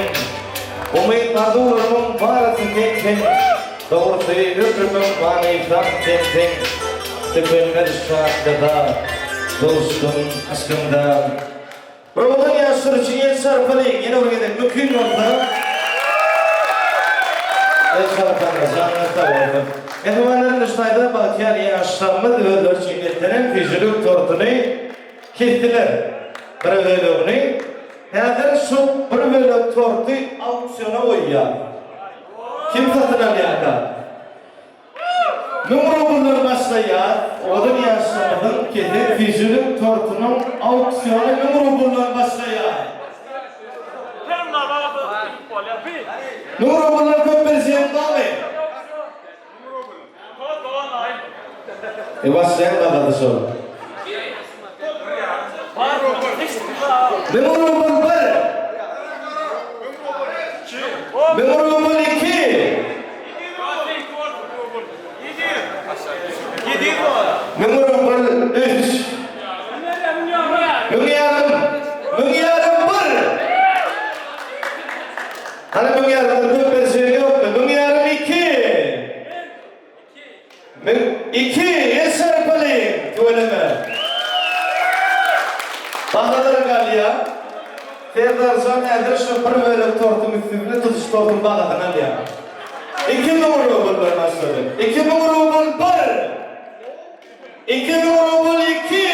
Umyt arzuwlarymyň barysy sensiň, Dogrusy ömrümiň manysam sensiň, Tükenmez şatlyga duşdum yşkyňda. Owadan ýaşlar üçin el çarpalyň ýene bir gezek mümkin bolsa el çarpaňlar janyňyz sag bolsun. Mähribanlar indi şu taýda bagtyýar ýaşlarymyz özleri üçin. Daşkentdenem süýjülik tortuny kesdiler. Bir bölegini. Häzir şu bir bölek torty auksiona goýýar. Kim satyn alýarka? Müň rubldan başlaýar. Owadan ýaşlarymyzyň kesen süýjülik tortunyň auksiony müň rubldan başlaýar. Müň rubldan köp berjegiň barmy? E başlaýan bahasy şol. Müň rubl bir. Müň rubl iki. Müň rubl üç. Müň ýarym. Müň ýarym bir. Hany müň ýarymdan köp berjegiň ýokmy? Müň ýarym iki. Müň iki. El çarpalyň. Tüweleme. Bahalar galýar. Serdarjan häzir şu bir bölek tortuň üsti bilen tutuş tortuň bahasyny alýar. 2000 rubldan başlady. 2000 rubl bir. 2000 rubl iki.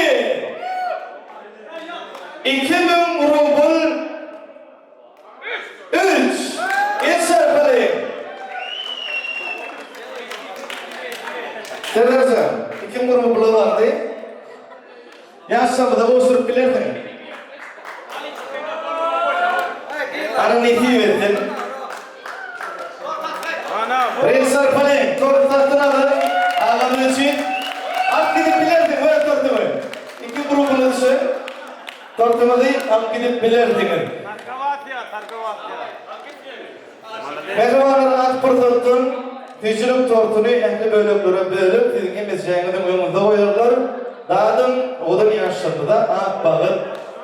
2000 rubl Üç! El çarpalyň! Serdarjan, 2000 rubla bardy. Ýaşlarymyza gowşuryp bilersiň. Ana nesip etsin. El çarpalyň! Torty satyn alyň. Agamyz üçin. Alyp gidip bilersiň, öz tortuňy. 2000 rubla düşer. Tortuňyzy alyp gidip bilersiňiz. Mähribanlar az pursatdan süýjülik tortuny ähli böleklere bölüp siziň hemmejäňiziň öňüňizde goýarlar. Dadyň, owadan ýaşlarymyza ak bagyt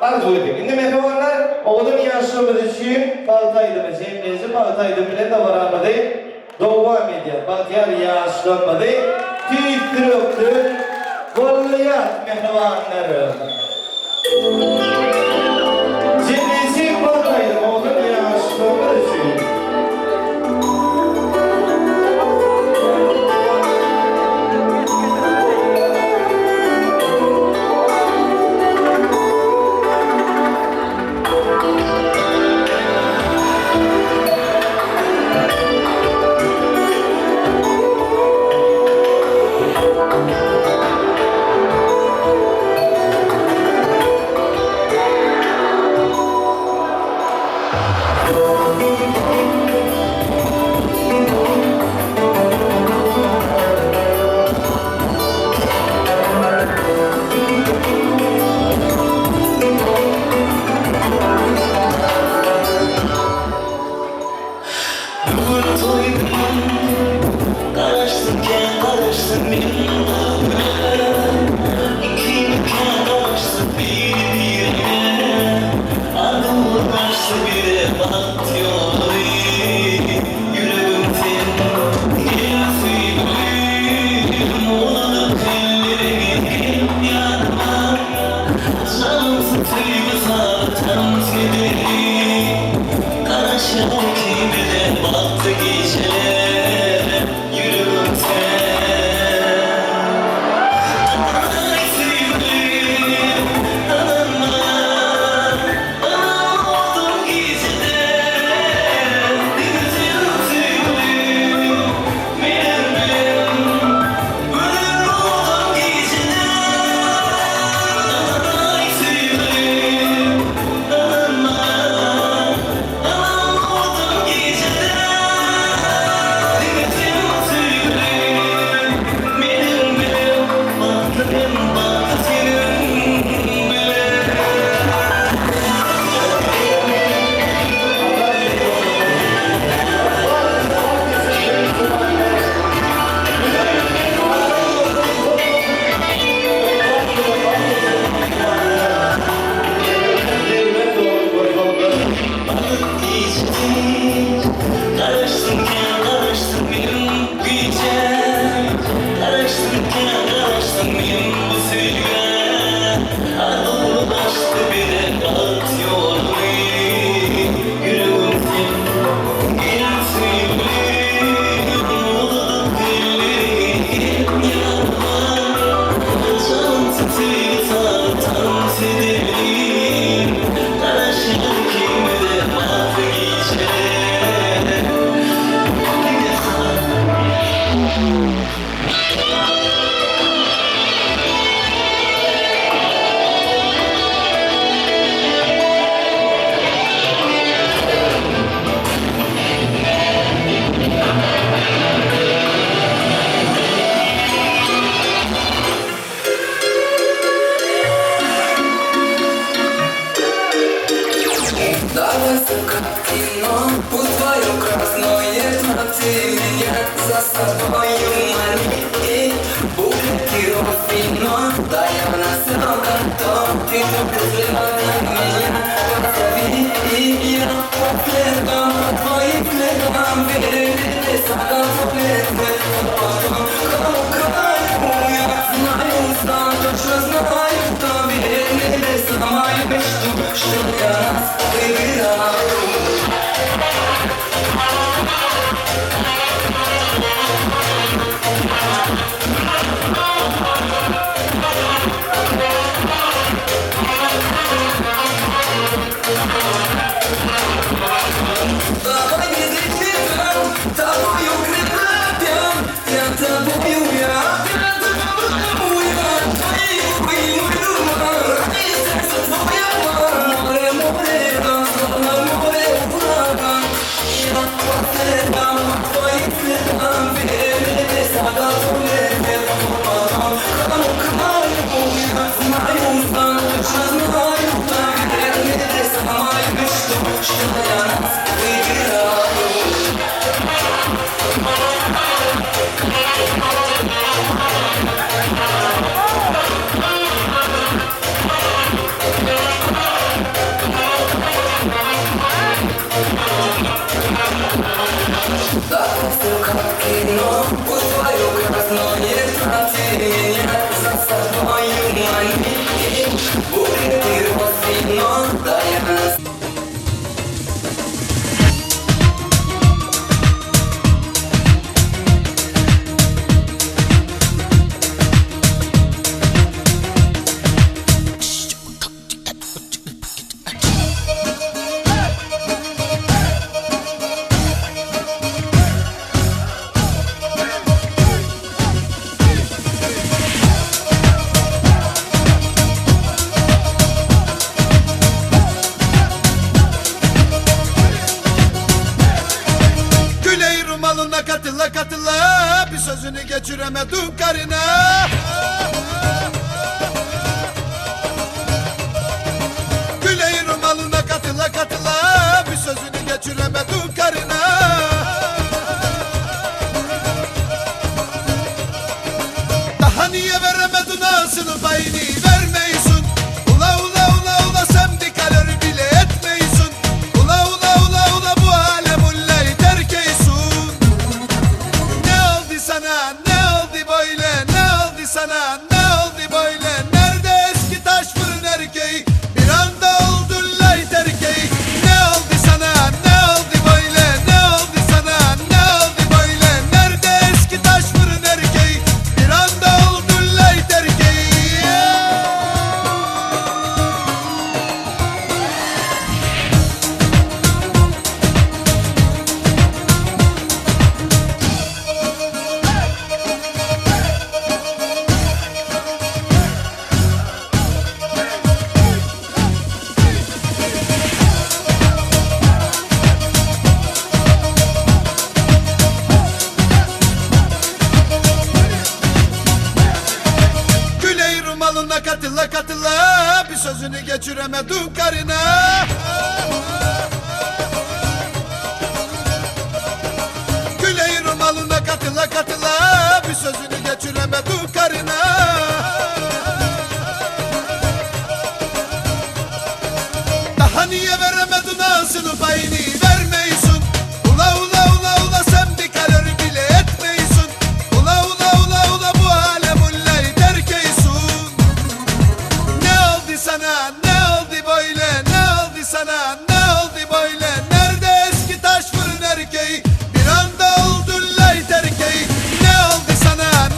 arzuw ediň. Indi mähribanlar owadan ýaşlarymyz üçin bagt aýdymy, jemleýji bagt aýdymy bilen dabaramyzy dowam edýär. Bagtyýar ýaşlarymyzy tüýs ýürekden goldaýas mähribanlar. Jemleýji bagt aýdymy owadan ýaşlarymyz üçin. собою мани Букеты роз, вино Да я на все готов Ты только взгляд на меня Позови, и я по следам, по твоим следам Верю, потом краю я знаю сам, точно знаю, что верь небеса мою мечту, что для нас выбираю. Давай не злиться, тобою крепя, я тобою я, я тобою я, твои мой дурман, и сердце твое море, море, да, словно море ураган. Я по следам, по твоим следам, верю небеса, готовы потом кому краю я знаю, сам, точно знаю, так верю небеса, мою мечту, что для нас выбираю. Да, все как кино, пусть твое красное трати меня за собою мани. Букеты роз, вино, да я на Güley rumalına katıla katıla Bir sözünü geçiremedim karına Güley rumalına katıla katıla Bir sözünü geçiremedim karına Daha niye veremedin ağzını payını vermeysin Ula ula ula ula sen bir kalori bile etmeysin Ula ula ula ula bu alem ullayı terk eysin Ne oldu sana ne oldu böyle ne oldu sana ne oldu böyle Nerede eski taş fırın erkeği bir anda oldun lay terkeği Ne oldu sana ne oldu böyle ne oldu sana ne oldu böyle Nerede eski taş fırın erkeği bir anda oldun lay terkeği Güley rumalına katıla katıla Bir sözünü geçiremedim karına Güley rumalına katıla katıla Bir sözünü geçiremedim karına Daha niye veremedin ağzını payını vermeysin Ula ula ula ula sen bir kalori bile etmeysin Ula ula ula ula bu alem ullayı terk eysin Ne oldu sana ne oldu böyle ne oldu sana ne oldu böyle Nerede eski taş fırın erkeği bir anda oldun lay terkeği Ne oldu sana?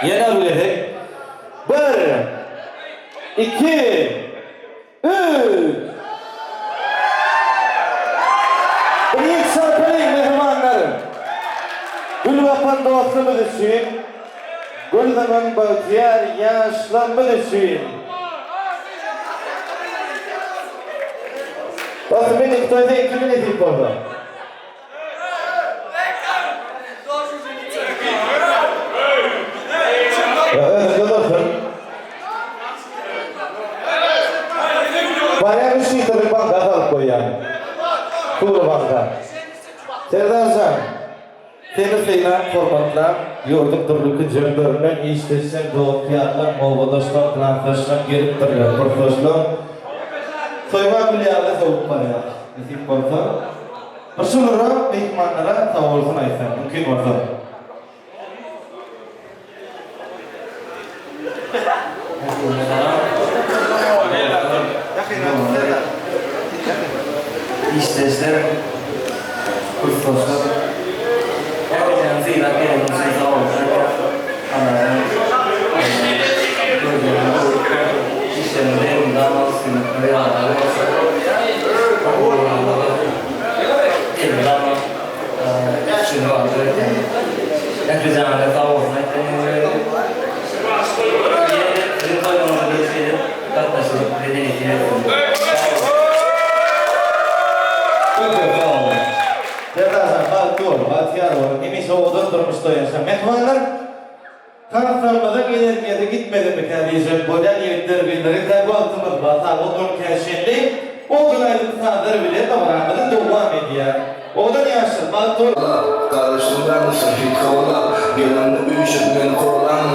Ýene bir gezek. Bir, iki, üç! Bir çarpylyň mähribanlar! Gül bakan dostumyz üçin, gül zyňan bagtyýar ýaşlarymyz üçin. Dostum men iki toýda iki nesip bolsa. Özüňde dursun. Barýan üç litrlik banka salyp goýýan. Suwly banka. Serdarjan, seni sylap, hormatlap, ýurduň dürli künjeklerinden işdeşleň, dost-ýarlaň, obadaşlaň, klasdaşlaň gelipdirler, kursdaşlaň. Soýma gül ýaly sowup barýar. Nesip bolsa. Bir şulara myhmanlara sagbolsun aýtsaň, mümkin bolsa. Işdeşler, kursdaşlar, ähliňizi sylap geleniňiz üçin sag bolsun aýdýas. Allajan gözleriňizi işleriňizde elmydama üstünlikler ýardam bolsun. Elmydama üstünlik arzuw edýän. Ähli jana sag bolsun aýtýan ýene siziň toýuňyza bir gelip gatnaşyp medeniýeti etsin. Sag boluň. Köp köp sag boluň. Serdarjan bagtly bol, bagtyýar bol, hemişe owadan durmuşda ýaşa. Mähribanlar! Tanslarymyzyň energiýasy gitmedimikä diýjek bolýan ýigitler gyzlar entäk wagtymyz bar sagat on ikä çenli owadan aýdym sazlar bilen dabaramyzy dowam edýär owadan ýaşlar bagtly boluň. Garaşdym garyndaşlar hit kowalap Gelenini üýşüp meni kowalan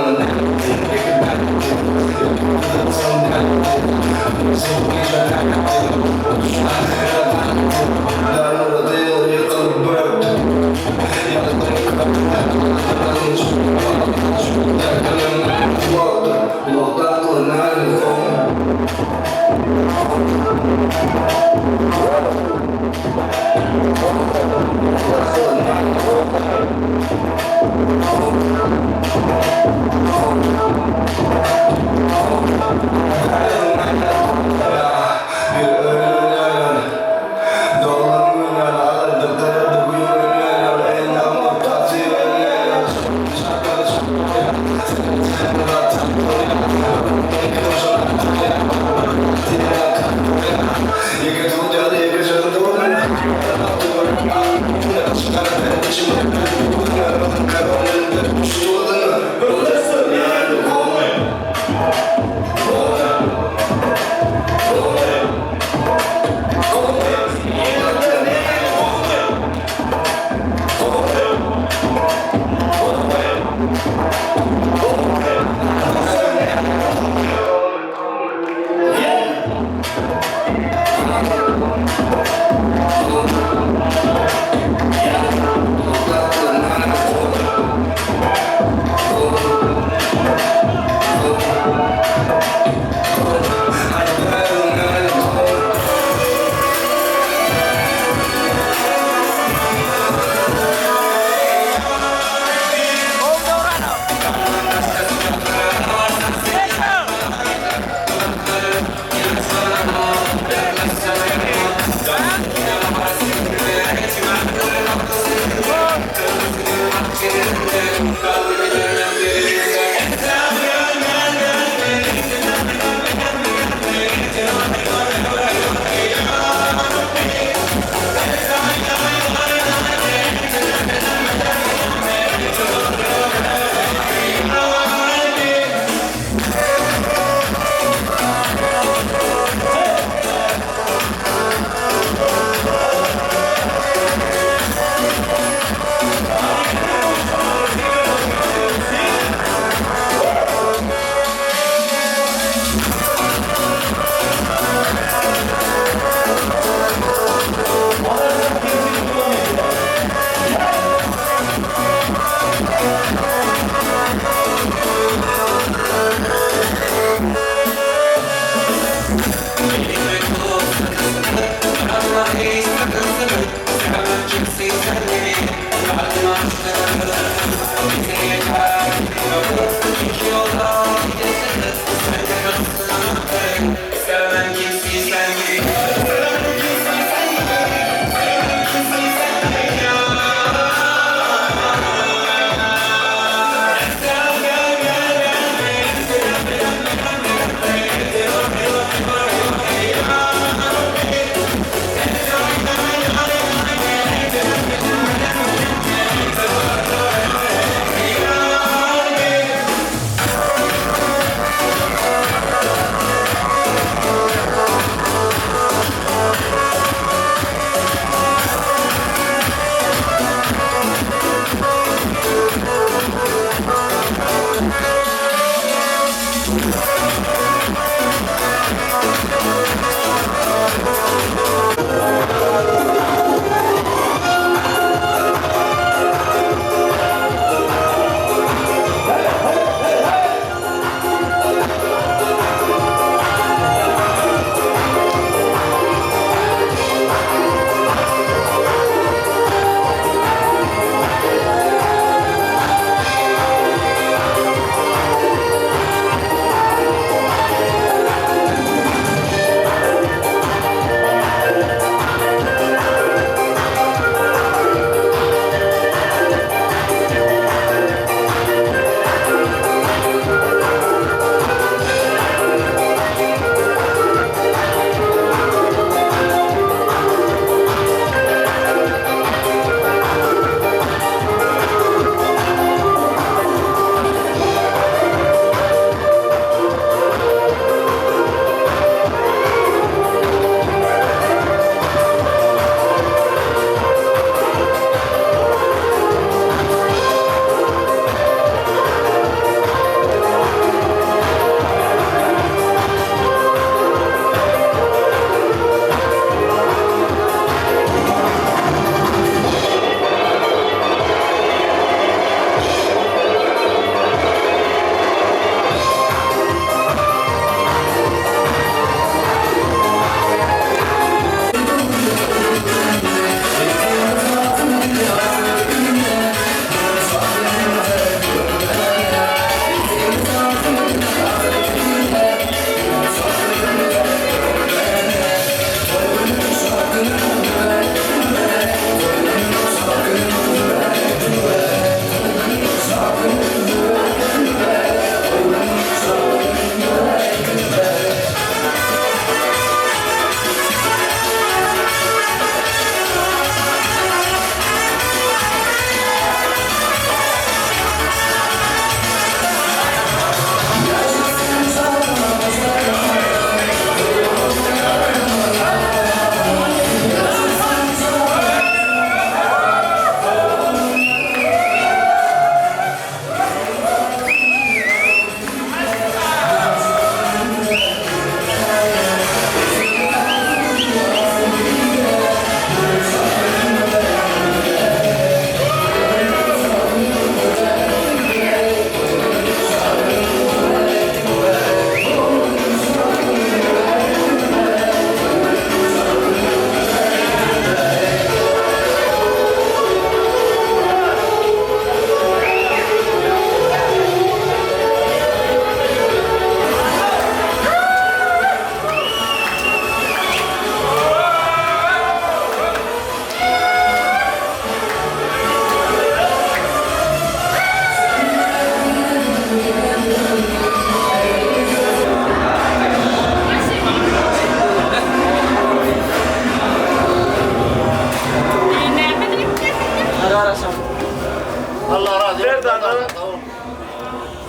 Serdar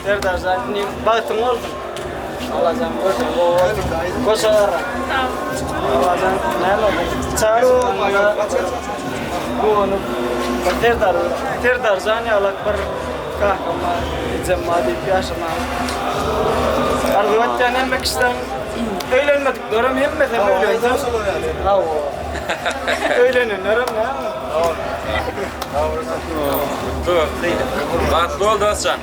Serdarjan inim bagtyň bolsun. Allajan görseň gowy bolsun. Goşa gara. Allajan näme bolsun. Çaga guwanyp bir Serdar Serdarjan ýalak bir kakam bar, ejem bar diýip ýaşamagy arzuw etýän hemme kişileriň öýlenmediklerem hemmesem öýlensin. Hawa. Öýlenenlerem näme? Bagtly bol dostjan.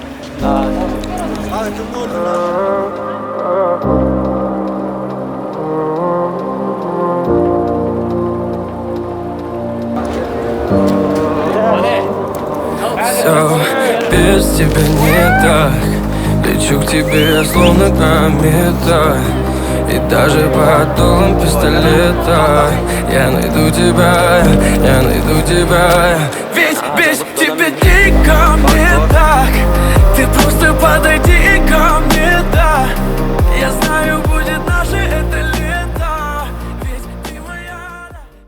Все без тебя не так Лечу к тебе словно комета И даже под дулом пистолета Я найду тебя, я найду тебя Ведь без тебя никому.